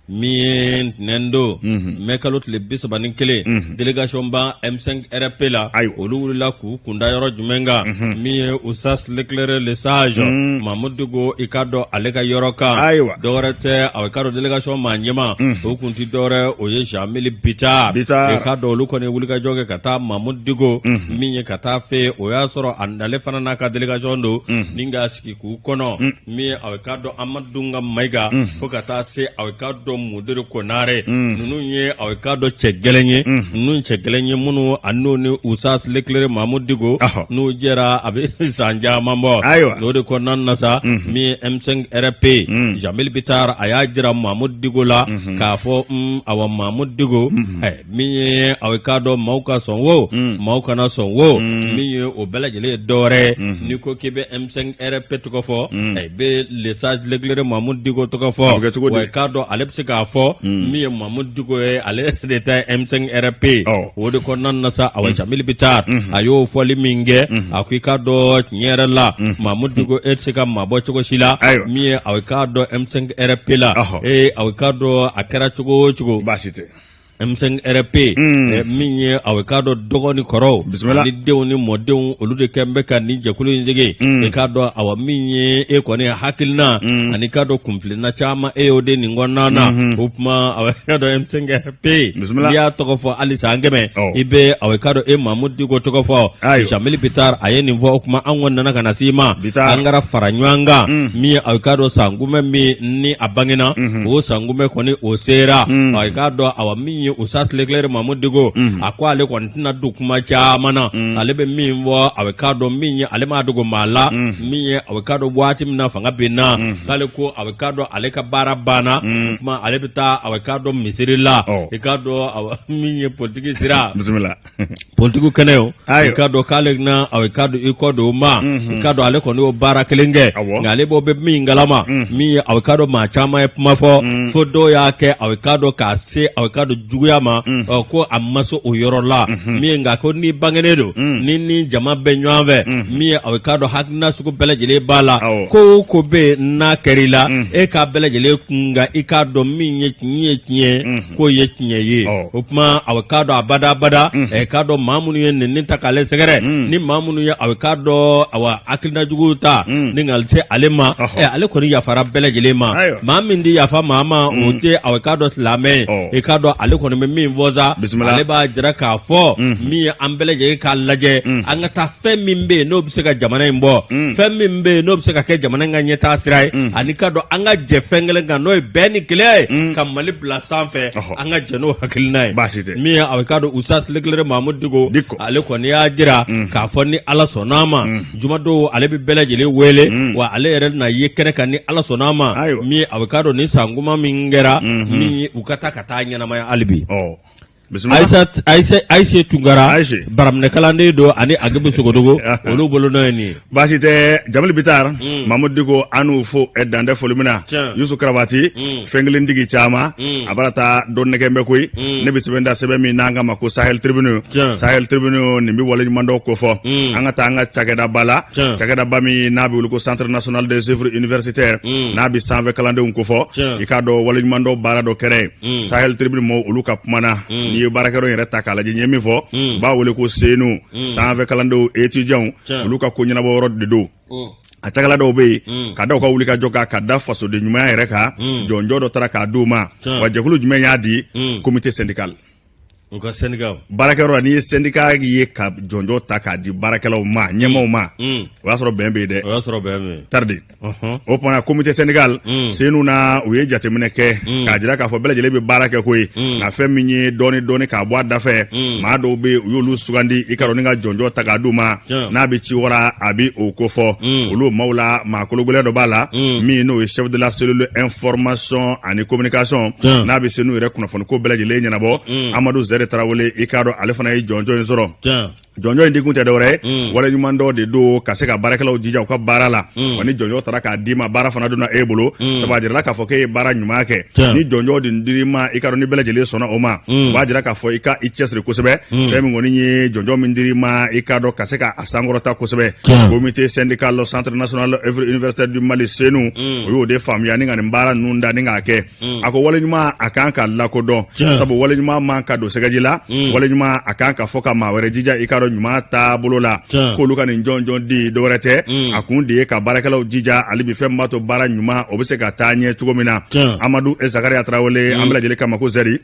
min ye ntɛnɛn don mɛ kalo tile 31 délégation ba M5 RP la ayiwa olu wulila k'u kunda yɔrɔ jumɛn kan min ye Oustaz l'éclaireur le sage Mahamudu Diko i k'a dɔn ale ka yɔrɔ kan ayiwa dɔwɛrɛ tɛ a k'a dɔn délégation maa ɲɛmaa o kun tɛ dɔwɛrɛ o ye Jeamille Bittar i k'a dɔn olu kɔni ye wulikajɔ kɛ ka taa Mahamudu Diko min ye ka taa fɛ o y'a sɔrɔ ale fana n'a ka délégation don ni k'a sigi k'u kɔnɔ min ye a k'a dɔn Amadu Dunga Mayiga fo ka taa se a k'a dɔn Modibo Konare ninnu ye a k'a dɔn cɛ gɛlɛn ye ninnu cɛ gɛlɛn ye minnu a n'u ni Oustaz l'éclaireur Mahamudu Diko n'u jɛra a bɛ san caman bɔ ayiwa o de kɔnɔna na sa min ye M5 RP Jeamille Bittar a y'a jira Mahamudu Diko la k'a fɔ awa Mahamudu Diko min ye aw k'a dɔn maaw ka sɔn wo maaw kana sɔn wo min ye o bɛɛ lajɛlen ye dɔwɛrɛ ye n'i ko k'i bɛ M5 RP tɔgɔ fɔ i bɛ le sage l'éclaireur Mahamudu Diko tɔgɔ fɔ A bɛ kɛ cogo di? wa i k'a dɔn ale bɛ se k'a fɔ min ye Mamudu Diko ye, ale yɛrɛ de ta ye M5 RFP. O de kɔnɔna na sa, awa, Jamili Bitari a y'o fɔli min kɛ, a ko i k'a dɔn tiɲɛ yɛrɛ la, Mamudu Diko, e tɛ se ka mabɔ cogo si la min ye aw k'a dɔn M5 RFP la. Ee, aw k'a dɔn a kɛra cogo o cogo, baasi tɛ. M5 RFP, min ye aw k'a dɔn dɔgɔ ni kɔrɔw ani denw ni mɔdenw, olu de kɛn bɛ ka nin jɛkulu in sigi. I k'a dɔn, awa, min ye e kɔni hakilina ani k'a dɔn kunfilenna caman, e y'o de nin kɔnɔna na. O tuma, aw k'a dɔn M5 RFP, n'i y'a tɔgɔ fɔ hali san 100, i bɛ aw k'a dɔn e Mamudu Diko tɔgɔ fɔ. Jamili Bitari a ye nin fɔ. O tuma, an kɔni nana ka na s'i ma, an kɛra fara ɲɔgɔn kan. Min ye aw k'a dɔn sankunbɛn min ni a bangena, o sankunbɛn kɔni o sera. I k'a dɔn, awa, min ye Usas Leclerc Mamudu Diko, a ko ale kɔni tɛna don kuma caman na. Ale bɛ min fɔ, a k'a dɔn min ye, ale m'a dogo maa la, min ye a k'a dɔn waati min na fanga binna, k'ale ko a k'a dɔn ale ka baara banna. O tuma, ale bɛ taa a k'a dɔn misiri la. I k'a dɔn, awa, min ye politiki sira, bisimila, politiki kɛnɛ o, i k'a dɔn k'ale na, a k'a dɔn i kɔ don o ma. I k'a dɔn ale kɔni y'o baara kelen kɛ, nka ale b'o bɛ min kalama, min ye a k'a dɔn maa caman ye kuma fɔ fo dɔw y'a kɛ, a k'a dɔn k'a se a k'a dɔn juguya ma, ko a ma se o yɔrɔ la. Min ye nka ko n'i bangenen don ni jama bɛ ɲɔgɔn fɛ, min ye a k'a dɔn hakilina sugu bɛɛ lajɛlen b'a la, ko o ko bɛ yen n'a kɛra i la, e k'a bɛɛ lajɛlen kun, nka i k'a dɔn min ye tiɲɛ ye, tiɲɛ k'o ye tiɲɛ ye. O tuma, a k'a dɔn abada abada, k'a dɔn maa minnu ye nin ta k'ale sɛgɛrɛ, ni maa minnu ye a k'a dɔn, awa, hakilina juguw ta ni ka se ale ma, ale kɔni yafara bɛɛ lajɛlen ma. Maa min tɛ yafa maa ma, o tɛ a k'a dɔn silamɛ ye. I k'a dɔn ale kɔni bɛ min fɔ sa, ale b'a jira k'a fɔ min ye, an bɛɛ lajɛlen k'a lajɛ, an ka taa fɛn min bɛ yen n'o bɛ se ka jamana in bɔ, fɛn min bɛ yen n'o bɛ se ka kɛ jamana in ka ɲɛtaa sira ye, ani k'a dɔn an ka jɛ fɛn kelen kan, n'o ye bɛn ni kelenya ye, ka Mali bila sanfɛ. An ka jɛ n'o hakilina ye. Baasi tɛ. Min ye a k'a dɔn Usas Leclerc Mamudu Diko, Diko, ale kɔni y'a jira k'a fɔ ni Ala sɔnna a ma, jumadon ale bɛ bɛɛ lajɛlen wele, wa ale yɛrɛ na ye kɛnɛ kan ni Ala sɔnna a ma. Min ye a k'a dɔn ni sankuma min kɛra, min ye u ka taa ka taa ɲɛnamaya hali bi. Ayise Tunkara, baraminɛkalanden don, ani Agibu Sogodogo, olu bolo nɔ ye nin ye. Baasi tɛ, Jamili Bitari. Mamudu Diko, an n'u fo dan tɛ foli min na. Yusu Karabati, fɛn kelen tigi caman, a bara taa dɔ nɛgɛ bɛ koyi. Ne bɛ sɛbɛn da sɛbɛn min n'an k'a ma ko Sahel Tribune. Sahel Tribune nin bɛ waleɲumandɔn kofɔ. An ka taa an ka cakɛdaba la, cakɛdaba min n'a bɛ wele ko Centre national des œuvres universitaires, n'a bɛ sanfɛ kalandenw kofɔ. I k'a dɔn waleɲumandɔn baara dɔ kɛra yen. Sahel Tribune mɔgɔw, olu ka kuma na. N'i ye baarakɛyɔrɔ yɛrɛ ta k'a lajɛ, n ye min fɔ, u b'a wele ko CENOU, sanfɛ kalandenw, étudiants, olu ka ko ɲɛnabɔ yɔrɔ de don. A cakɛla dɔw bɛ yen, ka da u ka wulikajɔ kan, ka da fasoden ɲumanya yɛrɛ kan, jɔnjɔn dɔ taara k'a d'u ma. Wa jɛkulu jumɛn y'a di? Comité syndical. U ka syndicat. Baarakɛyɔrɔ la, n'i ye syndicat ye ka jɔnjɔn ta k'a di baarakɛlaw ma, ɲɛmaaw ma, o y'a sɔrɔ bɛn bɛ yen dɛ. O y'a sɔrɔ bɛn bɛ yen. Taridi o tuma, comité syndical CENOU na, u ye jateminɛ kɛ k'a jira k'a fɔ bɛɛ lajɛlen bɛ baara kɛ koyi, nka fɛn min ye dɔɔni dɔɔni k'a bɔ a dafɛ, maa dɔw bɛ yen, u y'olu sugandi, i ka dɔn ni ka jɔnjɔn ta k'a d'u ma, n'a bɛ ci wara, a bɛ o kofɔ. Olu maaw la, maa kologɛlɛn dɔ b'a la, min n'o ye chef de la cellule information ani communication, n'a bɛ CENOU yɛrɛ kunnafoni ko bɛɛ lajɛlen ɲɛnabɔ, Amadu Zɛri Tarawele. I k'a dɔn ale fana ye jɔnjɔn in sɔrɔ. Jɔnjɔn in dikun tɛ dɔwɛrɛ ye, waleɲumandɔn de don, ka se ka baarakɛlaw jija u ka baara la. Wa ni jɔnjɔn taara k'a d'i ma, baara fana donna e bolo, sabu a jirala k'a fɔ k'e ye baara ɲuman kɛ. Ni jɔnjɔn de dir'i ma, i ka dɔn ni bɛɛ lajɛlen sɔnna o ma, o b'a jira k'a fɔ i ka i cɛsiri kosɛbɛ. Fɛn min kɔni ye jɔnjɔn min dir'i ma, i k'a dɔn ka se k'a sankɔrɔta kosɛbɛ. Comité syndical Centre national universitaire du Mali, CENOU, o y'o de faamuya ni ka nin baara ninnu da ni k'a kɛ. A ko waleɲuman a kan ka lakodɔn, sabu waleɲuman man ka don sɛgɛji la. Waleɲuman a kan ka fɔ ka maa wɛrɛ jija, i k'a dɔn ɲuman taabolo la. K'olu ka nin jɔnjɔn di, dɔwɛrɛ tɛ, a kun de ye ka baarakɛlaw jija hali bi, fɛn min b'a to baara ɲuman o bɛ se ka taa ɲɛ cogo min na. Amadu Zakariya Tarawele, an bɛɛ lajɛlen kama ko Zɛri,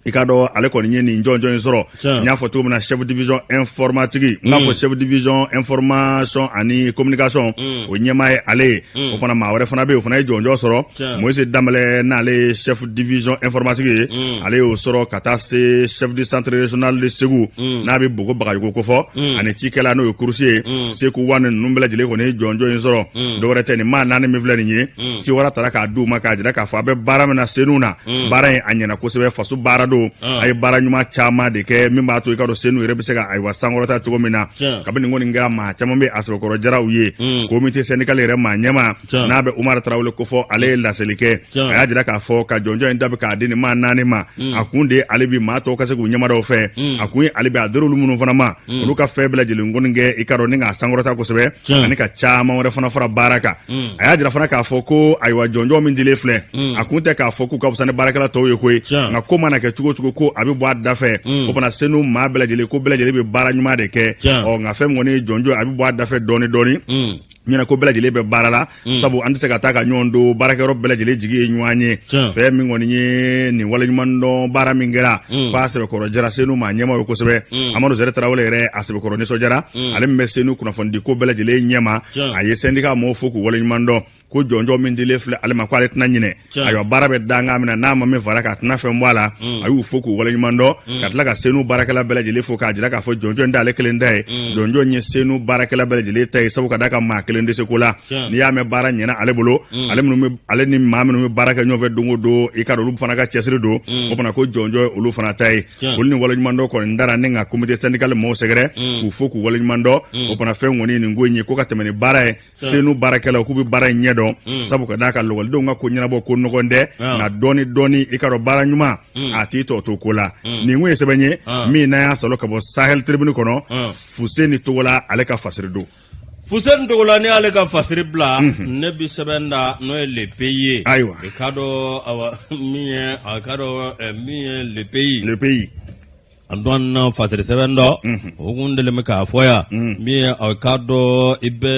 i k'a dɔn ale kɔni ye nin jɔnjɔn in sɔrɔ. N y'a fɔ cogo min na, chef division informatique, n k'a fɔ chef division information ani communication, o ɲɛmaa ye ale ye. O fana, maa wɛrɛ fana bɛ yen, o fana ye jɔnjɔn sɔrɔ, Moïse Danbɛlɛ, n'ale ye chef division informatique ye, ale y'o sɔrɔ, ka taa se chef du centre régional de Segu, n'a bɛ Bogo Bagayogo. k'o kofɔ ani cikɛla n'o ye kurusi ye Seku Wane ninnu bɛɛ lajɛlen kɔni ye jɔnjɔn in sɔrɔ dɔwɛrɛ tɛ nin maa naani min filɛ nin ye ciwara taara k'a d'u ma k'a jira k'a fɔ a bɛ baara min na senu na baara in a ɲɛna kosɛbɛ faso baara don a ye baara ɲuman caman de kɛ min b'a to i k'a dɔn senu yɛrɛ bɛ se ka ayiwa sankɔrɔta cogo min na kabini nin kɔni kɛra maa caman bɛ a sɛbɛkɔrɔ diyara u ye komite sɛndikali yɛrɛ maa ɲɛmaa n'a bɛ Umaru Tarawele kofɔ ale ye laseli kɛ a y'a jira k'a fɔ ka jɔnjɔn in da bɛ k'a di nin maa naani ma a kun de ye ale bi maa tɔw ka se k'u ɲɛmada o fɛ a kun ye ale bi a dir'olu minnu fana ma olu ka fɛn bɛɛ lajɛlen kɔni kɛ i k'a dɔn ni k'a sankɔrɔta kosɛbɛ ani ka caman wɛrɛ fana fara baara kan a y'a jira fana k'a fɔ ko ayiwa jɔnjɔn min dilen filɛ a kun tɛ k'a fɔ k'u ka fisa ni baarakɛla tɔw ye koyi nka ko mana kɛ cogo o cogo ko a bɛ bɔ a da fɛ o fana senu maa bɛɛ lajɛlen ko bɛɛ lajɛlen bɛ baara ɲuman de kɛ ɔ nka fɛn min kɔni ye jɔnjɔn a bɛ bɔ a da fɛ dɔɔni dɔɔni ɲɛna ko bɛɛ lajɛlen bɛ baara la sabu an tɛ se ka taa ka ɲɔgɔn don baarakɛyɔrɔ bɛɛ lajɛlen jigi ye ɲɔgɔn ye fɛn min kɔni ye nin waleɲumandɔn baara min kɛra k'a sɛbɛkɔrɔ jara senu maa ɲɛmaa ye kosɛbɛ Amadu Zɛrɛ Tarawele yɛrɛ a sɛbɛkɔrɔ nisɔndiyara ale min bɛ senu kunnafonidi ko bɛɛ lajɛlen ɲɛma a ye sɛndika mɔɔw fo k'u waleɲuman dɔn ko jɔnjɔn min dilen filɛ ale ma ko ale tɛna ɲinɛ ayiwa baara bɛ dankan min na n'a ma min fara k'a tɛna fɛn bɔ a la a y'u fo k'u waleɲuman dɔn ka tila ka senu baarakɛla bɛɛ lajɛlen fo k'a jira k'a fɔ jɔnjɔn in t'ale kelen ta ye jɔnjɔn ye senu baarakɛla bɛɛ lajɛlen ta ye sabu ka d'a kan maa kelen tɛ se ko la n'i y'a mɛn baara ɲɛna ale bolo ale minnu bɛ ale ni maa minnu bɛ baara kɛ ɲɔgɔn fɛ don o don i k'a dɔn olu fana ka cɛsiri don o fana ko jɔnjɔn ye olu fana ta ye foli ni waleɲuman dɔn kɔni dara ni ka comité syndical mɔɔw sɛgɛrɛ k'u fo k'u waleɲuman dɔn o fana fɛn kɔni nin ko in ye ko ka tɛmɛ ni baara ye senu baarakɛlaw k'u bɛ baara in ɲɛ dɔn mm. sabu ka d'a kan lɔgɔlidenw ka ko ɲɛnabɔ ko nɔgɔn tɛ ah. nka dɔɔni dɔɔni i k'a dɔn baara ɲuman mm. a t'i tɔ to ko la mm. nin kun ye sɛbɛn ye ah. min n'an y'a sɔrɔ ka bɔ Sahel Tribune kɔnɔ ah. Fuseni Togola ale ka fasiri don Fuseni Togola ni ale ka fasiri bila mhm. ne bi sɛbɛn da n'o ye Le Pays ye ayiwa i k'a dɔn awa min ye a k'a dɔn eh, min ye Le Pays Le Pays Antoine fasiri sɛbɛn dɔ o kun deli bɛ k'a fɔ yan min ye a k'a dɔn i bɛ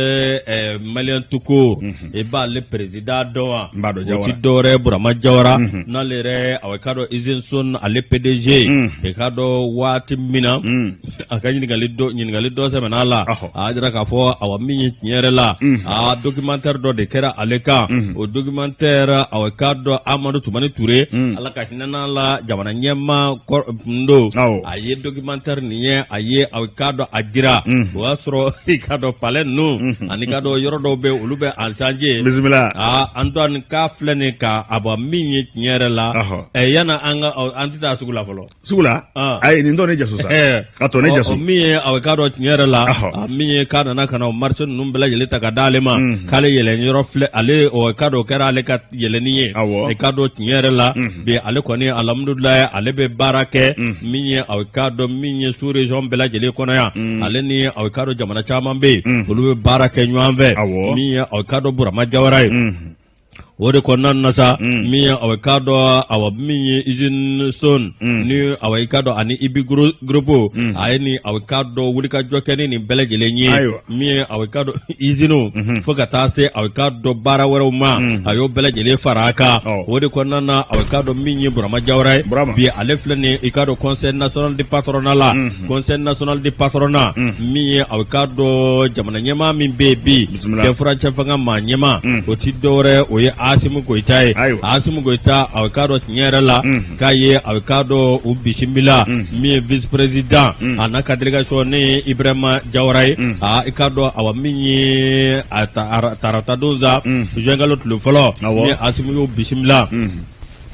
Malien tout court i b'ale président dɔn wa o ti dɔwɛrɛ Burama Jawara n'ale yɛrɛ a k'a dɔn usine Sohn ale PDG i k'a dɔn waati min na a ka ɲininkali dɔ sɛmɛn'a la a y'a jira k'a fɔ awa min ye tiɲɛ yɛrɛ la a documentaire dɔ de kɛra ale kan o documentaire a k'a dɔn Amadu Tumani Ture Ala ka hinɛ la jamana ɲɛmaa don a ye documentaire nin ye a ye a k'a dɔn a jira o y'a sɔrɔ i k'a dɔn palais ninnu ani k'a dɔn yɔrɔ dɔw bɛ olu bɛ en chantier bisimila Antoine k'a filɛ nin ka a bɔ min ye tiɲɛ yɛrɛ la yanni an ka an tɛ taa sugu la fɔlɔ sugu la ayi nin tɔ ne jaso sa ka tɔ ne jaso min ye a k'a dɔn tiɲɛ yɛrɛ la min ye k'a nana ka na o marché ninnu bɛɛ lajɛlen ta ka d'ale ma k'ale yɛlɛn yɔrɔ filɛ ale o k'a dɔn o kɛra ale ka yɛlɛnni ye i k'a dɔn tiɲɛ yɛrɛ la bi ale kɔni alhamdulilayi ale bɛ baara kɛ min ye a k'a dɔn min ye sous région bɛɛ lajɛlen kɔnɔ yan ale ni a k'a dɔn jamana caman bɛ yen olu bɛ baara kɛ ɲɔgɔn fɛ min ye a k'a dɔn Burama Jawara ye o de kɔnɔna na sa min ye a k'a dɔn awa min ye usine Sohn ni awa i k'a dɔn ani Ibi groupe a ye ni a k'a dɔn wulikajɔ kɛ ni nin bɛɛ lajɛlen ye min ye a k'a dɔn usine fo ka taa se a k'a dɔn baara wɛrɛw ma a y'o bɛɛ lajɛlen fara a kan o de kɔnɔna na a k'a dɔn min ye Burama Jawara ye bi ale filɛ nin i k'a dɔn conseil national du patronat la conseil national du patronat min ye a k'a dɔn jamana ɲɛmaa min bɛ yen bi kɛ furancɛ fanga maa ɲɛmaa o ti dɔwɛrɛ o ye Asimi Goyita ye Asimi Goyita a k'a dɔn tiɲɛ yɛrɛ la k'a ye a k'a dɔn u bisimila min ye vice président a n'a ka délégation ne ye Ibrahima Jawara ye aa i k'a dɔn awa min ye a tarata don sa juin kalo tile fɔlɔ min ye Asimi y'u bisimila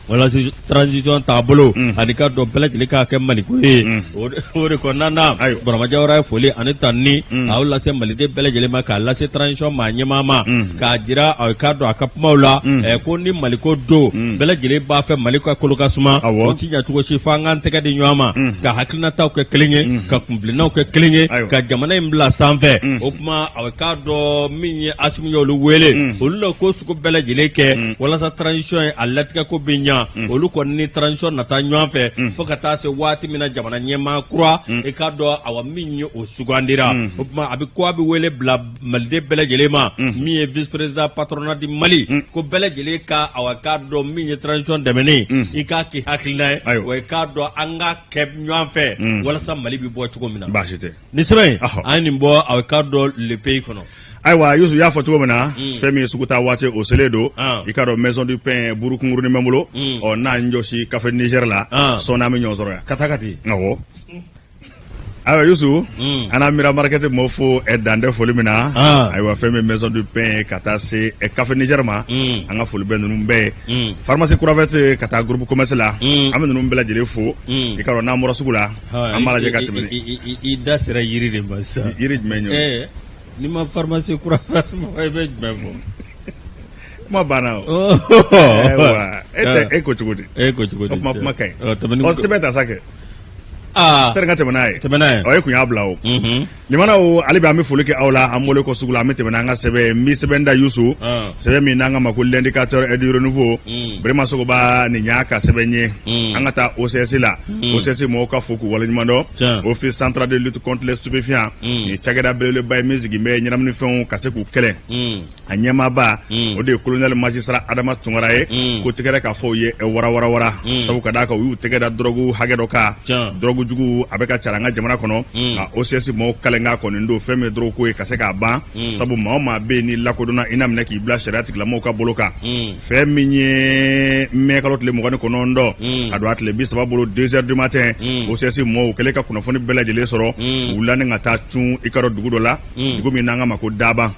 walasa transition taabolo ani k'a dɔn bɛɛ lajɛlen k'a kɛ Maliko ye o de kɔnɔna na Burama Jawara ye foli ani tanuni a y'o lase Maliden bɛɛ lajɛlen ma k'a lase transition maa ɲɛmaa ma k'a jira a k'a dɔn a ka kumaw la ko ni Maliko don bɛɛ lajɛlen b'a fɛ Mali ka kolo ka suma o ti ɲɛ cogo si fo an k'an tɛgɛ di ɲɔgɔn ma ka hakilinataw kɛ kelen ye ka kuntilennaw kɛ kelen ye ka jamana in bila sanfɛ o tuma a k'a dɔn min ye Asimi ye olu wele olu la ko sugu bɛɛ lajɛlen kɛ walasa transition ye a latigɛ ko bɛ ɲɛ olu kɔni ni transition na taa ɲɔgɔn fɛ fo ka taa se waati min na jamana ɲɛmaa kura i k'a dɔn awa min ye o sugandira o tuma a bɛ ko a bɛ wele bila Maliden bɛɛ lajɛlen ma min ye vice président patronat du Mali ko bɛɛ lajɛlen ka awa k'a dɔn min ye transition dɛmɛni i k'a k'i hakilina ye wa i k'a dɔn an ka kɛ ɲɔgɔn fɛ walasa Mali bɛ bɔ cogo min na baasi tɛ nin sɛbɛn in an ye nin bɔ a k'a dɔn Le Pays kɔnɔ ayiwa Yusu y'a fɔ cogo min na fɛn min ye sugu taa waati o selen don i k'a dɔn maison du pain buru kunkurunin bɛ n bolo ɔ n'a n jɔsi café Niger la sɔɔni an bɛ ɲɔgɔn sɔrɔ yan ka taa ka ten awɔ. Ayiwa Yusu, an na Mira Market mɔgɔw fo dan tɛ foli min na. Ayiwa, fɛn min Maison du Pain ka taa se Café Niger ma, an ka foli bɛ ninnu bɛɛ ye. Pharmacie Croix ka taa groupe commerce la, an bɛ ninnu bɛɛ lajɛlen fo. I ka dɔn n'an bɔra sugu la, an b'a lajɛ ka tɛmɛ. I da sera yiri de ma sisan. Yiri jumɛn ye? N'i ma pharmacie Croix fɔ, i bɛ jumɛn fɔ? Kuma banna o. Ayiwa, e tɛ e ko cogo di? E ko cogo di? O kuma ka ɲi. Ɔ, sɛbɛn ta sa kɛ. Aa, tari ka tɛmɛ n'a ye. Tɛmɛ n'a ye. Ɔ, e kun y'a bila o. Limanaw, hali bi an bɛ foli kɛ aw la. An bɔlen kɔ sugu la, an bɛ tɛmɛ n'an ka sɛbɛn n bɛ sɛbɛn da Yusu. Sɛbɛn min n'an ka ma ko L'Indicateur et du Renouveau. Birima Sogoba nin y'a ka sɛbɛn ye. An ka taa OCS la. OCS mɔgɔw ka fo k'u waleɲuman dɔn. Office central de lutte contre les stupéfiants. Nin cakɛda belebeleba ye min sigi bɛ ɲɛnaminifɛnw ka se k'u kɛlɛ. A ɲɛmaaba, o de ye colonel magistrat Adama Tunkara ye. Ko tɛgɛrɛ ka fɔ u ye warawarawara, sabu ka d'a kan u y'u tɛgɛ da dɔrɔgu hakɛ dɔ kan. Dɔrɔgu jugu a bɛ ka cari an ka jamana kɔnɔ, nka OCS mɔgɔw kalenkan kɔni don fɛn min ye dɔrɔgu ko ye ka se k'a ban, sabu maa o maa bɛ yen ni lakodɔnna, i na minɛ k'i bila sariya tigilamɔgɔw ka bolo kan. Fɛn min ye mɛ kalo tile 29 ka don a tile 30 bolo, 2 heures du matin, OCS mɔgɔw kɛlen ka kunnafoni bɛɛ lajɛlen sɔrɔ, u wulila ni ka taa cun i ka dɔn dugu dɔ la, dugu min n'an ka ma ko Daban.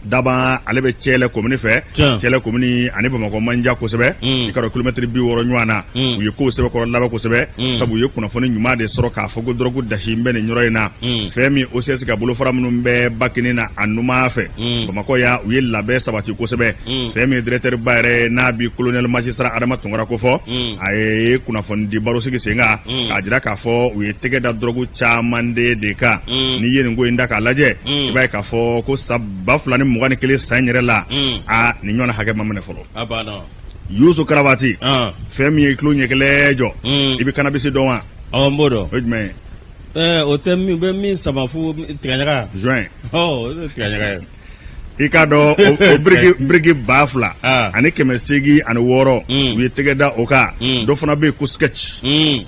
Daban, ale bɛ Cɛlɛ komini fɛ. Cɛlɛ komini ani Bamakɔ man jan kosɛbɛ, i ka dɔn kilomɛtiri 60 ɲɔgɔn na. U ye kow sɛbɛkɔrɔ labɛn kosɛbɛ, sabu u ye kunnafoni ɲuman de sɔrɔ k'a fɔ ko dɔrɔgu dasi bɛ nin yɔrɔ in na. Fɛn min OCS ka bolofara minnu bɛ Bakini na a numan fɛ Bamakɔ yan, u ye labɛn sabati kosɛbɛ. Fɛn min directeur ba yɛrɛ n'a bi colonel magistrat Adama Tunkara ko fɔ, a ye kunnafoni di baro sigi sen kan k'a jira k'a fɔ u ye tɛgɛ da dɔrɔgu caman de kan. N'i ye nin ko in da k'a lajɛ, i b'a ye k'a fɔ ko san 2021 san yɛrɛ la, a nin ɲɔgɔn hakɛ ma minɛ fɔlɔ. Yusu Karabati, fɛn min ye tulo ɲɛkɛlɛ jɔ, i bɛ cannabis dɔn wa? Awɔ, n b'o dɔn. O ye jumɛn ye? O tɛ min bɛ min sama fo tigaɲaga. Joint. O ye tigaɲaga ye. I k'a dɔn o biriki 2806, u ye tɛgɛ da o kan. Dɔ fana bɛ yen ko sketch. N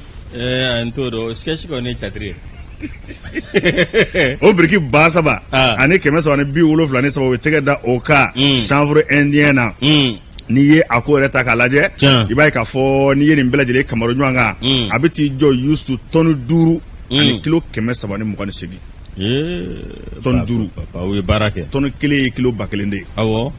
t'o dɔn, sketch kɔni ye catiri ye. O biriki 3373, u ye tɛgɛ da o kan chanvre indien na. N'i ye a ko yɛrɛ ta k'a lajɛ, i b'a ye k'a fɔ n'i ye nin bɛɛ lajɛlen kamaro ɲɔgɔn kan, a bɛ t'i jɔ Yusu tɔni 5 ani kilo 328. Tɔni 5. U ye baara kɛ. Tɔni kelen ye kilo 1000 de ye. Awɔ.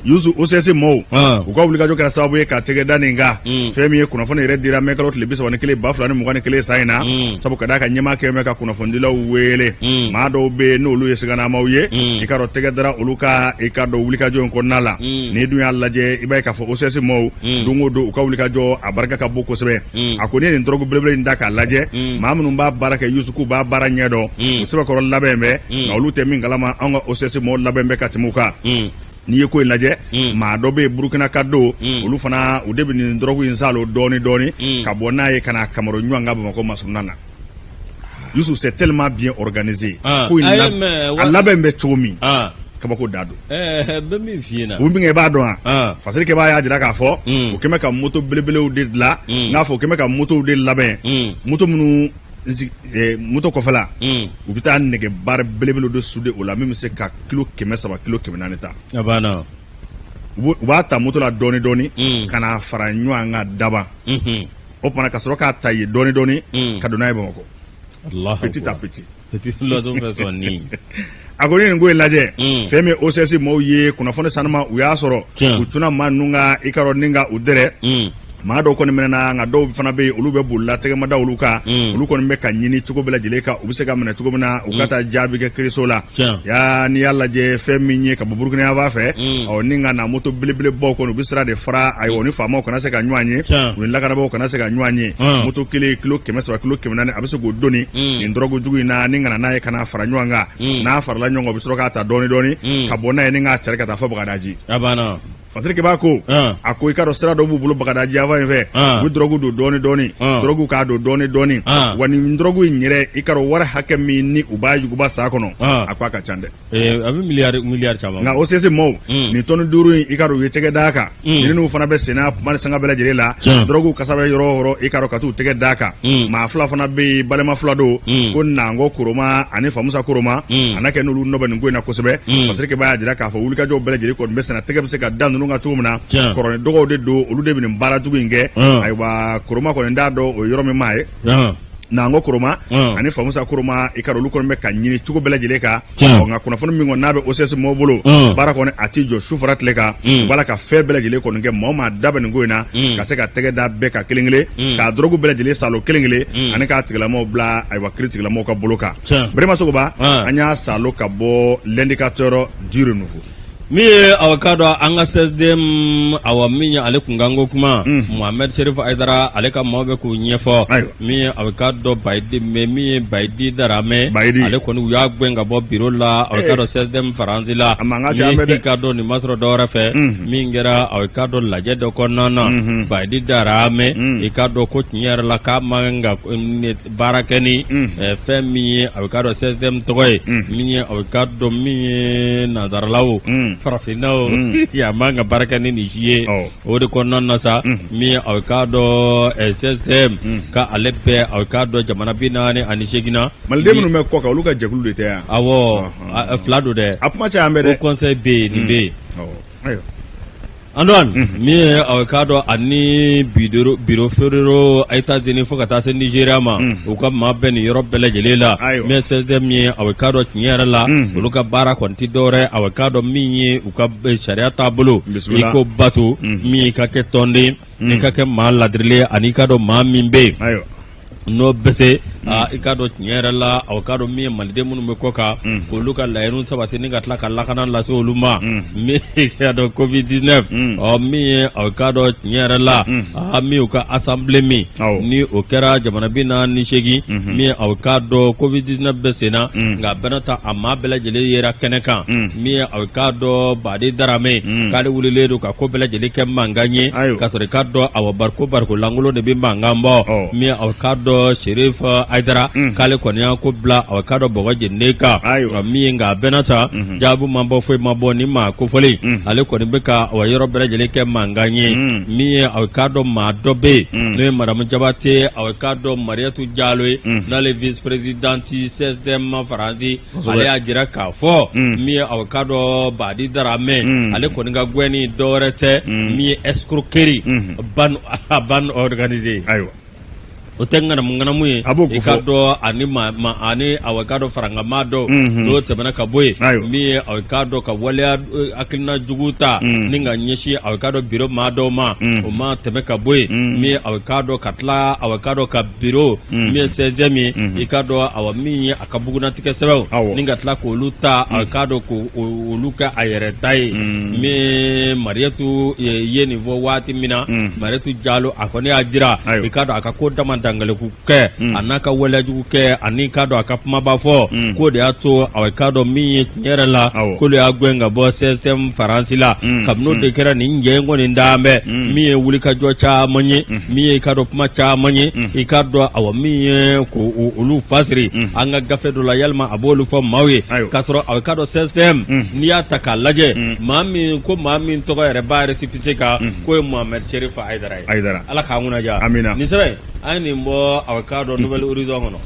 Yusu, OCS mɔɔw, u ka wulikajɔ kɛra sababu ye ka tɛgɛ da nin kan. Fɛn min ye kunnafoni yɛrɛ dira mɛ kalo tile 31 2021 san in na, sabu ka d'a kan ɲɛmaa kɛlen bɛ ka kunnafonidilaw wele. Maa dɔw bɛ yen n'olu ye siganamaw ye, i k'a dɔn tɛgɛ dara olu ka i k'a dɔn wulikajɔ in kɔnɔna la. N'i dun y'a lajɛ, i b'a ye k'a fɔ OCS mɔɔw, don o don u ka wulikajɔ a barika ka bon kosɛbɛ. A ko n'i ye nin dɔrɔgu belebele in da k'a lajɛ, maa minnu b'a baara kɛ Yusu, k'u b'a baara ɲɛ dɔn, u sɛbɛkɔrɔ labɛn bɛ, nka olu tɛ min kalama, anw ka OCS mɔɔw labɛn bɛ ka tɛmɛ u kan. N'i ye ko in lajɛ, maa dɔ bɛ yen Burukina ka don, olu fana u de bɛ nin dɔrɔgu in salo dɔɔni dɔɔni ka bɔ n'a ye ka na kamaro ɲɔgɔn kan Bamakɔ masurunna na. Yusu, c'est tellement bien organisé. Ko in a labɛn bɛ cogo min, kabako da don. Bɛ min f'i ɲɛna, u min i b'a dɔn wa? Fasirikɛba y'a jira k'a fɔ u kɛmɛ ka moto belebelew de dilan, n'a fɔ u kɛmɛ ka motow de labɛn, moto minnu moto kɔfɛla, u bɛ taa nɛgɛ barre belebele de souder o la min bɛ se ka kilo 300, kilo 400 ta. A banna. U b'a ta moto la dɔɔni dɔɔni ka na fara ɲɔgɔn kan Daban. O tuma ka sɔrɔ k'a ta yen dɔɔni dɔɔni ka don n'a ye Bamakɔ petit à petit. A ko ni nin ko in lajɛ, fɛn min OCS mɔɔw ye kunnafoni sanuma u y'a sɔrɔ, u cunna maa ninnu kan, i ka dɔn ni ka u dɛrɛ. Maa dɔw kɔni minɛna, nka dɔw fana bɛ yen, olu bɛ bolila, tɛgɛ ma da olu kan. Olu kɔni bɛ ka ɲini cogo bɛɛ lajɛlen kan u bɛ se ka minɛ cogo min na, u ka taa jaabi kɛ kiiriso la. Ya n'i y'a lajɛ, fɛn min ye ka bɔ Burukina yanfan fɛ, ɔ ni ka na moto belebelebaw kɔni, u bɛ sira de fara. Ayiwa, ni faamaw kana se ka ɲɔgɔn ye, u ni lakanabaaw kana se ka ɲɔgɔn ye. Moto kelen kilo 300, kilo 400, a bɛ se k'o doni nin dɔrɔgu jugu in na ni ka na n'a ye ka na fara ɲɔgɔn kan. N'a farala ɲɔgɔn kan, u bɛ sɔrɔ k'a ta dɔɔni dɔɔni ka bɔ n'a ye ni k'a cari ka taa fo Bagadaji. Fasirikɛba ko, a ko i ka dɔn sira dɔ b'u bolo Bagadaji yanfan in fɛ, u bɛ dɔrɔgu don dɔɔni dɔɔni, dɔrɔgu k'a don dɔɔni dɔɔni. Wa nin dɔrɔgu in yɛrɛ, i ka dɔn wari hakɛ min ni u b'a yuguba san kɔnɔ, a ko a ka ca dɛ. A bɛ miliyari caman. Nka OCS mɔɔw, nin tɔni 5 in, i ka dɔn u ye tɛgɛ d'a kan. Ɲininiw fana bɛ senna kuma ni sanga bɛɛ lajɛlen la. Dɔrɔgu kasa bɛ yɔrɔ o yɔrɔ, i ka dɔn ka t'u tɛgɛ d'a kan. Maa fila fana bɛ yen, balima fila don, ko Nango Koroma ani Famusa Koroma. A n'a kɛ n'olu nɔ bɛ nin ko in na kosɛbɛ. Fasirikɛba y'a jira k'a fɔ wulikajɔw bɛɛ lajɛlen kɔni bɛ senna, tɛgɛ bɛ se ka da ninnu kan cogo min na. Kɔrɔ ni dɔgɔw de don, olu de bɛ nin baara jugu in kɛ. Ayiwa, Koroma kɔni t'a dɔn o ye yɔrɔ min maa ye. Nango Koroma ani Famusa Koroma, i ka olu kɔni bɛ ka ɲini cogo bɛɛ lajɛlen kan. Nka kunnafoni min kɔni n'a bɛ OCS mɔgɔw bolo, baara kɔni a tɛ jɔ su fara tile kan. U b'a la ka fɛn bɛɛ lajɛlen kɔni kɛ, maa o maa da bɛ nin ko in na, ka se ka tɛgɛ da bɛɛ kan kelen kelen, k'a dɔrɔgu bɛɛ lajɛlen salo kelen kelen ani k'a tigilamɔgɔw bila ayiwa kiri tigilamɔgɔw ka bolo kan. Birima Sogoba, an y'a salo ka bɔ L'Indicateur du Renouveau. Min ye aw k'a dɔn an ka CSDM, awa min ye ale kunkanko kuma, Mohamed Serif Hayidara, ale ka maaw bɛ k'u ɲɛfɔ. Min ye aw k'a dɔn Bayidi, min ye Bayidi Daramɛ, ale kɔni u y'a gɛn ka bɔ biro la, aw k'a dɔn CSDM Faransi la. I k'a dɔn nin ma sɔrɔ dɔwɛrɛ fɛ, min kɛra aw k'a dɔn lajɛ dɔ kɔnɔna na, Bayidi Daramɛ, i k'a dɔn ko tiɲɛ yɛrɛ la k'a man kan ka baara kɛ ni fɛn min ye a k'a dɔn CSDM tɔgɔ ye, min ye a k'a dɔn min ye nansaralaw farafinnaw, a man ka baara kɛ ni nin si ye. O de kɔnɔna na sa, min ye a k'a dɔn CSDM ka ale bɛ a k'a dɔn jamana 48 na. Maliden minnu bɛ kɔ kan, olu ka jɛkulu de tɛ yan? Awɔ, fila don dɛ. A kuma caya an bɛ dɛ. Haut conseil bɛ yen, nin bɛ yen. Ayiwa Antoine, min ye aw k'a dɔn ani bureau fédéral États-Unis fo ka taa se Nigéria ma, u ka maa bɛ nin yɔrɔ bɛɛ lajɛlen la. Min ye CSDM ye, aw k'a dɔn tiɲɛ yɛrɛ la, olu ka baara kɔni tɛ dɔwɛrɛ, aw k'a dɔn min ye u ka sariya taabolo, i k'o bato, min ye i ka kɛ tɔnden, i ka kɛ maa ladirilen, ani i k'a dɔn maa min bɛ yen n'o bɛ se, i k'a dɔn tiɲɛ yɛrɛ la, aw k'a dɔn min ye maliden minnu bɛ kɔ kan, k'olu ka laɲiniw sabati ni ka tila ka lakana lase olu ma. Min i k'a dɔn Covid 19, ɔ min ye aw k'a dɔn tiɲɛ yɛrɛ la, aa min u ka assemblée min ni o kɛra jamana 48, min ye aw k'a dɔn Covid 19 bɛ sen na, nka bɛɛ n'a ta a maa bɛɛ lajɛlen yera kɛnɛ kan. Min ye aw k'a dɔn Badi Daramɛ, k'ale wulilen don ka ko bɛɛ lajɛlen kɛ mankan ye, k'a sɔrɔ i k'a dɔn awa bariko bariko lankolon de bɛ mankan bɔ. Min aw k'a dɔn Serif Hayidara, k'ale kɔni y'a ko bila aw k'a dɔn bɔgɔ jeninen kan. Min ye nka a bɛɛ n'a ta jaabi ma bɔ, foyi ma bɔ ni maa kofɔlen, ale kɔni bɛ ka awa yɔrɔ bɛɛ lajɛlen kɛ mankan ye. Min ye aw k'a dɔn maa dɔ bɛ yen, n'o ye madamu Jabate, aw k'a dɔn Mariyatu Jalo ye, n'ale vice présidente CSDM Faransi, ale y'a jira k'a fɔ min ye aw k'a dɔn Badi Daramɛ, ale kɔni ka gɛnni dɔwɛrɛ tɛ, min ye escroquerie, bande bande organisée. Ayiwa, o tɛ ŋanamu ŋanamu ye. A b'o i k'a dɔn ani ma ani aw k'a dɔn farankanmaa dɔw, n'o tɛmɛna ka bɔ yen, min ye aw k'a dɔn ka waleya hakilina jugu ta ni ka ɲɛsin aw k'a dɔn biro maa dɔw ma, o ma tɛmɛ ka bɔ yen. Min ye aw k'a dɔn ka tila aw k'a dɔn ka biro min ye CSDM ye, i k'a dɔn awa min ye a ka bugunnatigɛ sɛbɛnw ni ka tila k'olu ta, a k'a dɔn k'olu kɛ a yɛrɛ ta ye. Min Mariyatu ye nin fɔ waati min na, Mariyatu Jalo, a kɔni y'a jira i k'a dɔn a ka ko dama dangaliku kɛ, a n'a ka waleyajugu kɛ, ani k'a dɔn a ka kumaba fɔ, k'o de y'a to a k'a dɔn min ye tiɲɛ yɛrɛ la, k'olu y'a gɛn ka bɔ CSDM Faransi la. Kabini o de kɛra nin jɛ in kɔni dalen bɛ, min ye wulikajɔ caman ye, min ye i k'a dɔn kuma caman ye, i k'a dɔn awa min ye ko olu fasiri an ka gafe dɔ la, yalima a b'olu fɔ maaw ye, k'a sɔrɔ a k'a dɔn CSDM, n'i y'a ta k'a lajɛ, maa min ko maa min tɔgɔ yɛrɛ b'a récépissé kan, k'o ye Mohamed Cherif Hayidara ye. Ala k'an kunna diya. Amina. Nin sɛbɛn an ye nin bɔ a k'a dɔn Nouvel Horizon kɔnɔ.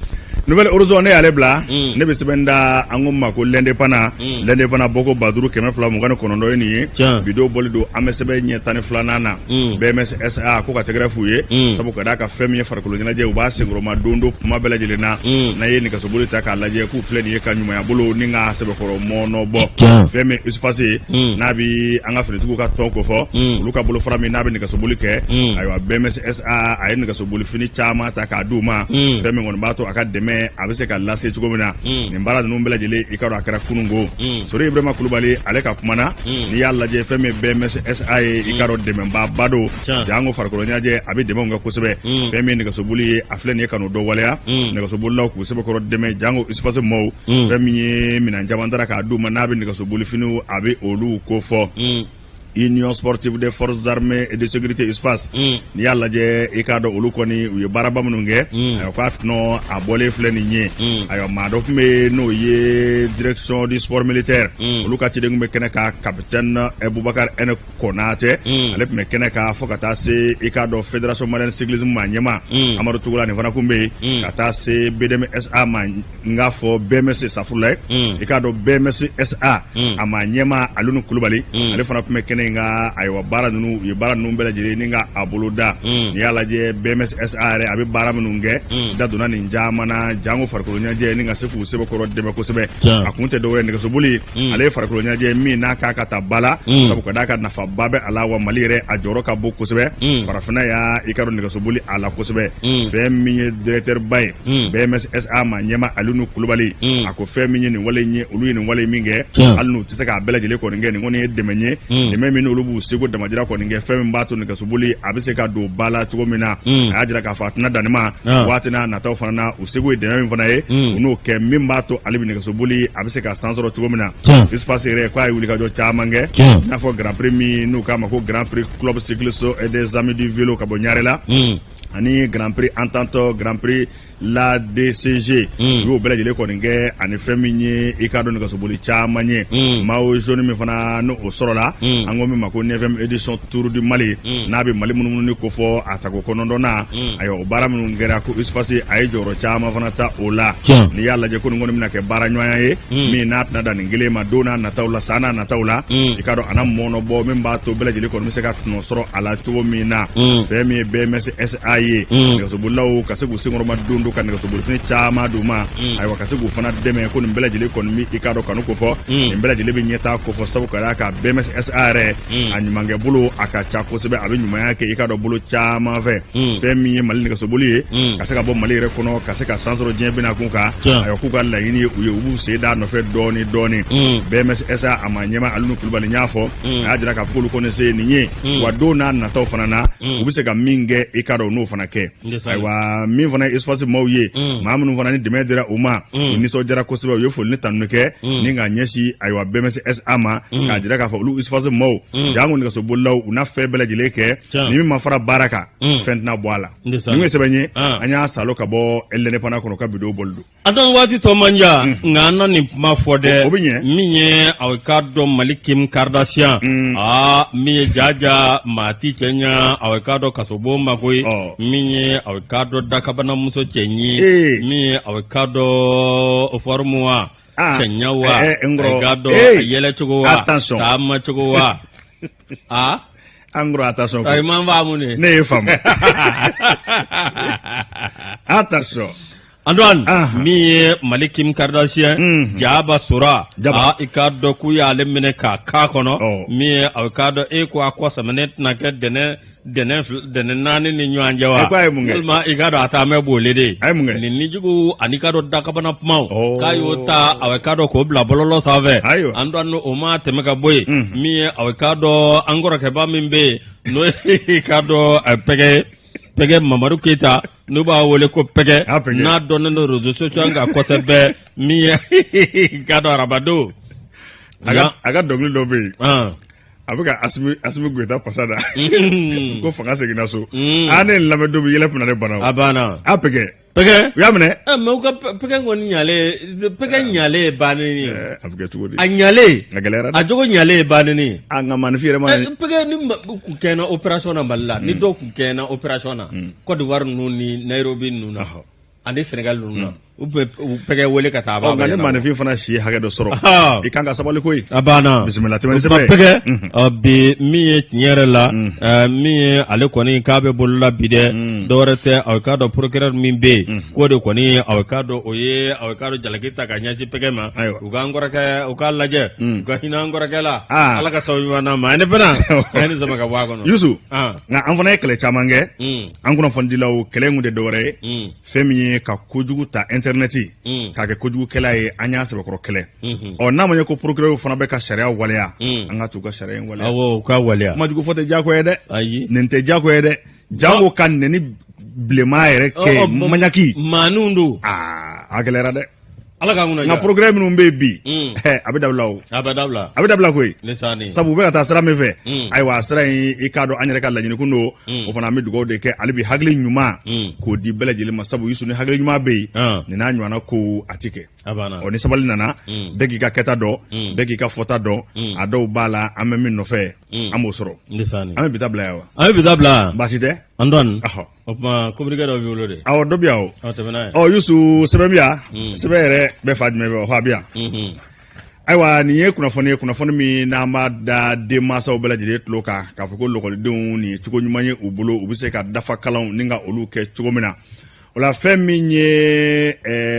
Nouvel Horizon, ne y'ale bila. Ne bɛ sɛbɛn da an ko ma ko L'Indépendant. L'Indépendant bɔko 5229 ye nin ye. Bi don bɔli don, an bɛ sɛbɛn ɲɛ 12nan na. BMS SA ko ka tɛgɛrɛ f'u ye, sabu ka d'a kan fɛn min ye farikolo ɲɛnajɛ, u b'a senkɔrɔma don don kuma bɛɛ lajɛlen na. N'a ye nɛgɛsoboli ta k'a lajɛ, k'u filɛ nin ye ka ɲumanya bolo ni ka sɛbɛkɔrɔ mɔnɔ bɔ. Fɛn min USFAS ye, n'a bɛ an ka finitigiw ka tɔn kofɔ, olu ka bolofara min n'a bɛ nɛgɛsoboli kɛ, ayiwa BMS SA a ye nɛgɛsoboli fini caman ta k'a d'u ma, fɛn min kɔni b'a to a ka dɛmɛ a bɛ se ka lase cogo min na. Nin baara ninnu bɛɛ lajɛlen, i k'a dɔn a kɛra kununko. Sori Ibrahima Kulubali ale ka kuma na, n'i y'a lajɛ fɛn min BMS SA ye, i k'a dɔn dɛmɛbaaba don. Janko farikolo ɲɛnajɛ, a bɛ dɛmɛw kɛ kosɛbɛ. Fɛn min nɛgɛsoboli ye, a filɛ nin ye ka n'o dɔ waleya nɛgɛsobolilaw k'u sɛbɛkɔrɔ dɛmɛ, janko USFAS maaw. Fɛn min ye minɛn caman taara k'a d'u ma, n'a bɛ nɛgɛsoboli finiw, a bɛ olu ko fɔ. Union sportive des forces armées et de sécurité, USFAS, n'i y'a lajɛ, i k'a dɔn olu kɔni u ye baaraba minnu kɛ, ayiwa k'a tɔnɔ a bɔlen filɛ nin ye. Ayiwa, maa dɔ tun bɛ yen, n'o ye direction du sport militaire, olu ka ciden tun bɛ kɛnɛ kan, capitaine Boubacar N Konatɛ, ale tun bɛ kɛnɛ kan, fo ka taa se i k'a dɔn fédération malienne cyclisme maa ɲɛmaa Amadu Togola, nin fana tun bɛ yen, ka taa se BDMSA ma, n k'a fɔ BMS safurulaye, i k'a dɔn BMS SA a maa ɲɛmaa Alioune Kulubali, ale fana tun bɛ kɛnɛ. kɛnɛ in ka ayiwa baara ninnu u ye baara ninnu bɛɛ lajɛlen ni ka a bolo da. N'i y'a lajɛ BMS SA yɛrɛ a bɛ baara minnu kɛ, da donna nin caman na, janko farikolo ɲɛnajɛ ni ka se k'u sɛbɛkɔrɔ dɛmɛ kosɛbɛ. A kun tɛ dɔwɛrɛ, nɛgɛsoboli ale ye farikolo ɲɛnajɛ min n'a k'a ka ta ba la, sabu ka d'a kan nafaba bɛ a la, wa Mali yɛrɛ a jɔyɔrɔ ka bon kosɛbɛ farafinna y'a i ka dɔn nɛgɛsoboli a la kosɛbɛ. Fɛn min ye directeur ba ye BMS SA ma ɲɛma Alinu Kulubali, a ko fɛn min ye nin wale in ye, olu ye nin wale min kɛ, hali n'u tɛ se k'a bɛɛ lajɛlen kɔni kɛ, nin kɔni ye dɛmɛ ye, dɛmɛ min olu b'u seko damajira kɔni kɛ, fɛn min b'a to nɛgɛsoboli a bɛ se ka don ba la cogo min na. A y'a jira k'a fɔ a tɛna dan nin ma, waati n'a nataw fana na, u seko ye dɛmɛ min fana ye, u n'o kɛ min b'a to ale bɛ nɛgɛsoboli a bɛ se ka san sɔrɔ cogo min na. USFAS yɛrɛ k'a ye wulikajɔ caman kɛ, i n'a fɔ Grand Prix min n'u k'a ma ko Grand Prix Club Cycliste et des Amis du Vélo ka bɔ Ɲarela, ani Grand Prix Entente, Grand Prix la DCG, u y'o bɛɛ lajɛlen kɔni kɛ, ani fɛn min ye i k'a dɔn nɛgɛsoboli caman ye. Maillot jaune min fana n'o sɔrɔla, an ko min ma ko 9e édition Tour du Mali, n'a bɛ Mali munumunu ko fɔ a tako kɔnɔntɔnnan, ayiwa o baara minnu kɛra, ko USFAS a ye jɔyɔrɔ caman fana ta o la. N'i y'a lajɛ ko nin kɔni bɛna kɛ baara ɲɔgɔnya ye min n'a tɛna dan nin kelen ma, don n'a nataw la, san n'a nataw la, i k'a dɔn a na mɔnɔbɔ min b'a to bɛɛ lajɛlen kɔni bɛ se ka tɔnɔ sɔrɔ a la cogo min na. Fɛn min ye BMS SA ye, nɛgɛsobolilaw ka se k'u senkɔrɔma don don ka nɛgɛsobolifini caman d'u ma, ayiwa ka se k'u fana dɛmɛ, ko nin bɛɛ lajɛlen kɔni bɛ i k'a dɔn kanu kofɔ, nin bɛɛ lajɛlen bɛ ɲɛtaa kofɔ, sabu ka d'a kan BMS SA yɛrɛ a ɲumankɛ bolo a ka ca kosɛbɛ, a bɛ ɲumanya kɛ i k'a dɔn bolo caman fɛ. Fɛn min ye Mali nɛgɛsoboli ye, ka se ka bɔ Mali yɛrɛ kɔnɔ ka se ka san sɔrɔ diɲɛ bɛna kun kan, ayiwa k'u ka laɲini ye u ye, u b'u sen d'a nɔfɛ dɔɔni dɔɔni. BMS SA a ma ɲɛma Alinu Kulubali n y'a fɔ, a y'a jira k'a fɔ k'olu kɔni se nin ye, wa don n'a nataw fana na, u bɛ se ka min kɛ i k'a dɔn u n'o fana kɛ. Ayiwa min fana ye USFAS maaw ye, maa minnu fana ni dɛmɛ dira u ma, u nisɔndiyara kosɛbɛ, u ye foli ni tanuni kɛ ni ka ɲɛsin ayiwa BMS SA ma, k'a jira k'a fɔ olu USFAS maaw, janko nɛgɛsobolilaw, u na fɛn bɛɛ lajɛlen kɛ, ni min ma fara baara kan, fɛn tɛna bɔ a la. Nin ye sɛbɛn ye an y'a salo ka bɔ L'Indépendant kɔnɔ, ka bidon bɔli don. An dɔn waati tɔ man jan, nka an na nin kuma fɔ dɛ. O bɛ ɲɛ. Min ye aw k'a dɔn Mali Kim Kardashian, aa min ye jaja maa ti cɛ ɲa, aw k'a dɔn kasobon ma koyi, min ye aw k'a dɔn dakabanamuso cɛ ɲi, min ye aw k'a dɔn forme wa, cɛ ɲa wa, aw k'a dɔn a yɛlɛcogo wa, taamacogo wa, aa An kɔrɔ attention. Ayi man faamu ne. Ne ye faamu. Attention. Antoine, min ye Mali Kim Kardashian, Jaba Sora, i k'a dɔn k'u y'ale minɛ k'a k'a kɔnɔ, min ye a k'a dɔn e ko a kɔ sɛmɛnɛ tɛna kɛ dɛnɛ dɛnɛ naani ni ɲɔgɔn cɛ wa? Walima i k'a dɔn a taa mɛn boli de. Nin nijugu ani k'a dɔn dakabana kumaw k'a y'o ta a k'a dɔn k'o bila bɔlɔlɔ sanfɛ. Antoine, o ma tɛmɛ ka bɔ yen, min ye a k'a dɔn an kɔrɔkɛba min bɛ yen, n'o ye i k'a dɔn pɛgɛ pɛgɛ Mamadu Keyita, n'u b'a wele ko pɛgɛ, n'a dɔnnen don réseaux sociaux kan kosɛbɛ, min ye i k'a dɔn arabadon. A ka dɔnkili dɔ bɛ yen, a bɛ ka Asimi Goyita pasa da ko fanga seginna so. Aa ne ye nin lamɛn don min, yɛlɛ tun na ne bana. A banna. A pɛgɛ. Pɛgɛ. U y'a minɛ. Mais u ka pɛgɛ kɔni ɲalen, pɛgɛ ɲalen ye bannen ye. A bɛ kɛ cogo di? A ɲalen. A gɛlɛyara dɛ. A jogo ɲalen ye bannen ye. A nka maaninfin yɛrɛ ma. Pɛgɛ ni kun kɛɲɛna opération na Mali la, ni dɔw kun kɛɲɛna opération na Côte d'Ivoire ninnu ni Nairobi ninnu na ani Sénégal ninnu na, u bɛ pɛgɛ wele ka taa. A b'a nka ni maaninfin fana si ye hakɛ dɔ sɔrɔ, i kan ka sabali koyi. A banna. Bisimila, tɛmɛ ni sɛbɛn ye. Pɛgɛ bi min ye tiɲɛ yɛrɛ la, min ye ale kɔni k'a bɛ bolola bi dɛ, dɔwɛrɛ tɛ, aw k'a dɔn procureur min bɛ yen, k'o de kɔni aw k'a dɔn o ye aw k'a dɔn jalaki ta ka ɲɛsin pɛgɛ ma. U k'an kɔrɔkɛ, u k'a lajɛ, u ka hinɛ an kɔrɔkɛ la. Ala ka sababu ɲuman d'an ma. Ne bɛna an ye nin sama ka bɔ a kɔnɔ. Yusu, nka an fana ye kɛlɛ caman kɛ, an kunnafonidilaw. Kɛlɛ in kun tɛ dɔwɛrɛ ye, fɛn min ye ka kojugu ta intɛrɛnɛti k'a kɛ kojugukɛla ye, an y'a sɛbɛkɔrɔ kɛlɛ. Ɔ n'a ma ɲɛ ko procureur fana bɛ ka sariya waleya, an ka t'u ka sariya in waleya. Awɔ, u ka waleya. Kumajugu fɔ tɛ diyagoya ye dɛ. Ayi. Nin tɛ diyagoya ye dɛ, janko ka nɛni bilenman yɛrɛ kɛ maɲaki. Maaninw don. Aa a gɛlɛyara dɛ. Ala k'an kunna nka procureur minnu bɛ yen bi, a bɛ dabila o. A bɛ dabila. A bɛ dabila koyi. Sabu u bɛ ka taa sira min fɛ, ayiwa a sira in, i k'a dɔn an yɛrɛ ka laɲini kun don. O fana an bɛ dugawu de kɛ hali bi, hakili ɲuman k'o di bɛɛ lajɛlen ma, sabu Yusu, ni hakili ɲuman bɛ yen, nin n'a ɲɔgɔnna ko a ti kɛ. Ɔ ni sabali nana, bɛɛ k'i ka kɛta dɔn, bɛɛ k'i ka fɔta dɔn. A dɔw b'a la, an bɛ min nɔfɛ, an b'o sɔrɔ. An bɛ bi ta bila yan wa? An bɛ bi ta bila. Baasi tɛ. Antoine. O tuma communiqué dɔ b'i bolo de. Awɔ, dɔ bɛ yan o. Ɔ tɛmɛ n'a ye. Ɔ Yusu, sɛbɛn bɛ yan. Sɛbɛn yɛrɛ bɛ fan jumɛn fɛ? Ɔ a bɛ yan. Ayiwa, nin ye kunnafoni ye, kunnafoni min n'an b'a da denmansaw bɛɛ lajɛlen tulo kan, k'a fɔ ko lɔkɔlidenw, nin ye cogo ɲuman ye u bolo, u bɛ se ka dafa kalanw ni ka olu kɛ cogo min na. O la, fɛn min ye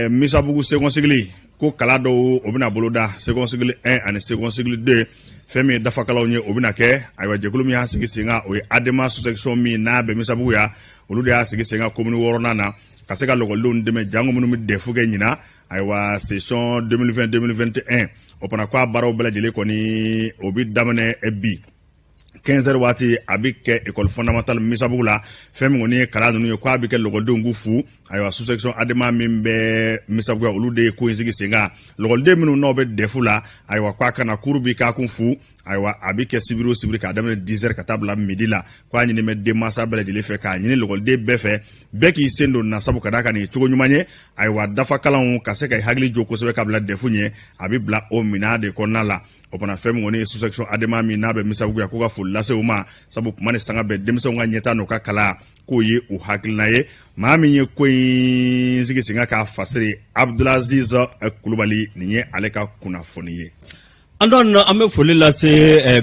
Misabugu second cycle ko kalan dɔw, o bɛna boloda, second cycle 1 ani second cycle 2, fɛn min ye dafakalanw ye, o bɛna kɛ. Ayiwa, jɛkulu min y'a sigi sen kan, o ye ADEMA sous-section min n'a bɛ Misabugu yan, olu de y'a sigi sen kan commune wɔɔrɔnan na, ka se ka lɔkɔlidenw dɛmɛ, jango minnu bɛ DEF kɛ ɲinan, ayiwa, session 2020 2021. O fana ko a baaraw bɛɛ lajɛlen kɔni, o bɛ daminɛ bi 15 heures waati, a bɛ kɛ école fondamentale Misabugu la. Fɛn min kɔni ye kalan ninnu ye, ko a bɛ kɛ lɔkɔlidenw k'u fu. Ayiwa, sous-section ADEMA min bɛ Misabugu, olu de ye ko in sigi sen kan. Lɔkɔliden minnu n'aw bɛ DEF la, ayiwa, k'a kana cours bi k'a kun fu. Ayiwa, a bɛ kɛ sibiri o sibiri, k'a daminɛ 10 heures ka taa bila midi la. Ko a ɲini bɛ denmansa bɛɛ lajɛlen fɛ, k'a ɲini lɔkɔliden bɛɛ fɛ, bɛɛ k'i sen don na, sabu ka d'a kan nin ye cogo ɲuman ye. Ayiwa, dafakalanw ka se ka hakili jɔ kosɛbɛ ka bila DEF ɲɛ, a bɛ bila o minɛn de kɔnɔna la. O fana, fɛn min kɔni ye sous-section ADEMA min n'a bɛ Misabugu yan, ko ka foli lase u ma, sabu kuma ni sanga bɛɛ, denmisɛnw ka ɲɛtaa n'u ka kalan, k'o ye u hakilina ye. Maa min ye ko in sigi sen kan k'a fasiri, Abdulaziz Kulubali, nin ye ale ka kunnafoni ye. Antoine, an bɛ foli lase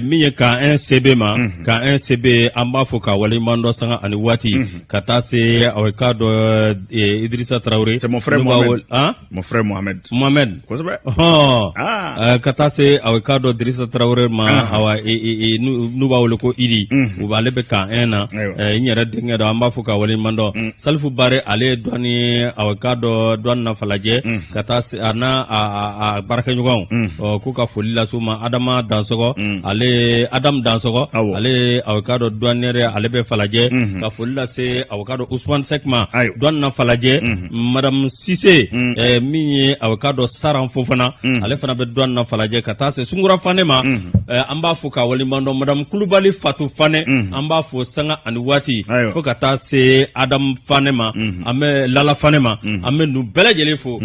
min ye camp 1 CB ma. Camp 1 CB, an b'a fɔ k'a waleɲuman dɔn sanga ani waati, ka taa se aw k'a dɔn Idrissa Traoré. C'est mon frère Mohamed. Hein? Mon frère Mohamed. Mohamed. Kosɛbɛ. Ɔhɔn. Ka taa se aw k'a dɔn Dirisa Traoré ma, awa, n'u b'a wele ko Idi. U b'ale bɛ camp 1 na. N yɛrɛ denkɛ dɔn, an b'a fɔ k'a waleɲuman dɔn. Salifu Bare, ale ye douane, aw k'a dɔn douane na Falajɛ, ka taa se a n'a a baarakɛɲɔgɔnw, ɔ, k'u ka foli lase u ma. Adama Dansɔgɔ, ale Adamu Dansɔgɔ, ale ye aw k'a dɔn douanier ye, ale bɛ Falajɛ. Ka foli lase aw k'a dɔn Ousmane Seck ma, douane na Falajɛ. Madame Cissé, min ye aw k'a dɔn Saran Fofana, ale fana bɛ douane na Falajɛ. Ka taa se Sungura Fane ma, an b'a fɔ k'a waleɲuman dɔn. Madame Kulubali Fatu Fane, an b'a fɔ sanga ani waati, fo ka taa se Adamu Fane ma, an bɛ Lala Fane ma, an bɛ ninnu bɛɛ lajɛlen fo.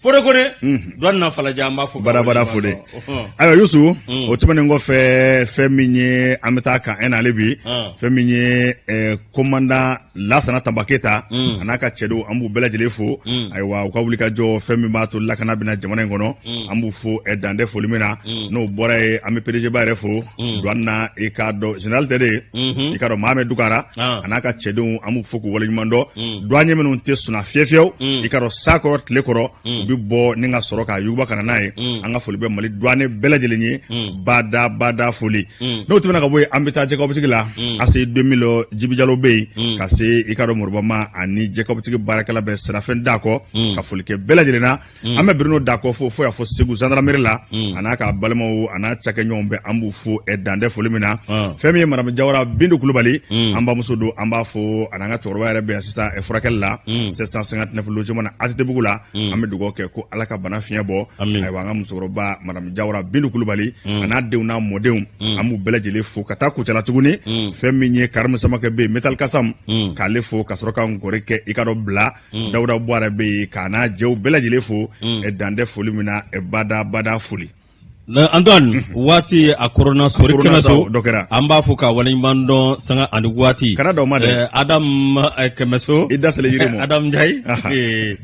Fode Kone, douane na Falajɛ, an b'a fɔ k'a Badabada. waleɲuman Fode. dɔn. Ayiwa Yusu, o tɛmɛnen kɔfɛ, fɛn min ye, an bɛ taa camp 1 ale bi, fɛn min ye commandant Lasana Tanbaketa a n'a ka cɛdenw, an b'u bɛɛ lajɛlen fo. Ayiwa, u ka wuli ka jɔ, fɛn min b'a to lakana bɛna jamana in kɔnɔ, an b'u fo dan tɛ foli min na. N'o bɔra yen, an bɛ PDG ba yɛrɛ fo douane na, i k'a dɔn général tɛ de ye, i k'a dɔn Mohamed Dukara a n'a ka cɛdenw, an b'u fo k'u waleɲuman dɔn. Douanier minnu tɛ sunna fiye fiyewu, i k'a dɔn sa kɔrɔ tile kɔrɔ, u bɛ bɔ ni ka sɔrɔ k'a yuguba ka na n'a ye. An ka foli bɛ Mali douanier bɛɛ lajɛlen ye, bada bada foli. N'o tɛmɛna ka bɔ yen, an bɛ taa Jɛkɔbutigi la, ACI 2000, Jibi Jalo bɛ yen, ka se i k'a dɔn Moriba ani Jɛkɔbutigi baarakɛla bɛɛ, Sirafɛn Dakɔ, ka foli kɛ bɛɛ lajɛlen na. An bɛ Bruno Dakɔ fo, fo y'a fɔ Segu gendarmerie la, a n'a ka balimaw, a n'a cakɛɲɔgɔnw bɛɛ, an b'u fo dan tɛ foli min na. Fɛn min ye madame Jawara Bintu Kulubali, an bamuso don, an b'a fo, a n'an ka cɛkɔrɔba yɛrɛ bɛ yan sisan furakɛli la 759 logement na ATT-bugu la. An bɛ dugawu kɛ ko Ala ka bana fiɲɛ bɔ. Ayiwa, an ka musokɔrɔba madame Jawara Bintu Kulubali, a n'a denw n'a mɔdenw, an b'u bɛɛ lajɛlen fo. Ka taa Kucala tuguni, fɛn min ye Karimu Samakɛ bɛ yen, Metal Kasam, k'ale fo, ka sɔrɔ ka ngɔri kɛ, i ka dɔn bila Dawuda Buwarɛ bɛ yen, k'a n'a jɛw bɛɛ lajɛlen fo dan tɛ foli min na, bada bada foli. Antoine, waati a korona sori. Korona sa, Kɛmɛso dɔ kɛra. An b'a fɔ ka waleɲuman dɔn sanga ani waati. Kana da o ma dɛ. Adam Kɛmɛso. I da selen yiri ma. Adam Njayi.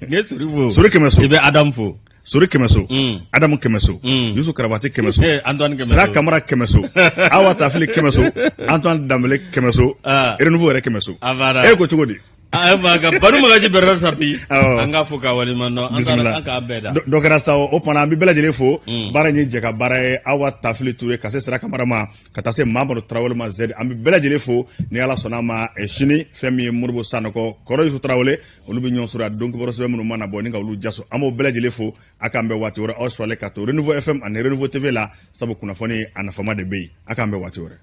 Ne ye Sori fo. Sori Kɛmɛso. I bɛ Adam fo. Sori Kɛmɛso, Adamu Kɛmɛso, Yusu Karabati Kɛmɛso, Antoine Kɛmɛso. Sira Kamara Kɛmɛso, Awa Tafili Kɛmɛso, Antoine Danbele Kɛmɛso, Renouveau yɛrɛ Kɛmɛso. A banna. E ko cogo di? Ayiwa, ka Banu Magaji Bernard Sapi. Awɔ. An k'a fo k'a waleɲuman dɔn. An Bisimila. an k'a bɛɛ da. Dɔ kɛra sa, o tuma an bɛ bɛɛ lajɛlen fo. Baara in ye jɛ ka baara ye. Awa Tafili Ture, ka se Sira Kamara ma, ka taa se Mamadu Tarawele ma Zedi, an bɛ bɛɛ lajɛlen fo. Ni Ala sɔnna a ma, sini, fɛn min ye Moribo Sanɔgɔ, Kɔrɔ Yusu Tarawele, olu bɛ ɲɔgɔn sɔrɔ a don kibaru sɛbɛn minnu mana bɔ ni ka olu jaso. An b'o bɛɛ lajɛlen fo. A k'an bɛn waati wɛrɛ, aw sɔrɔlen ka to Renouveau FM ani Renouveau TV la, sabu kunnafoni a nafama de bɛ yen. A k'an bɛn waati wɛrɛ.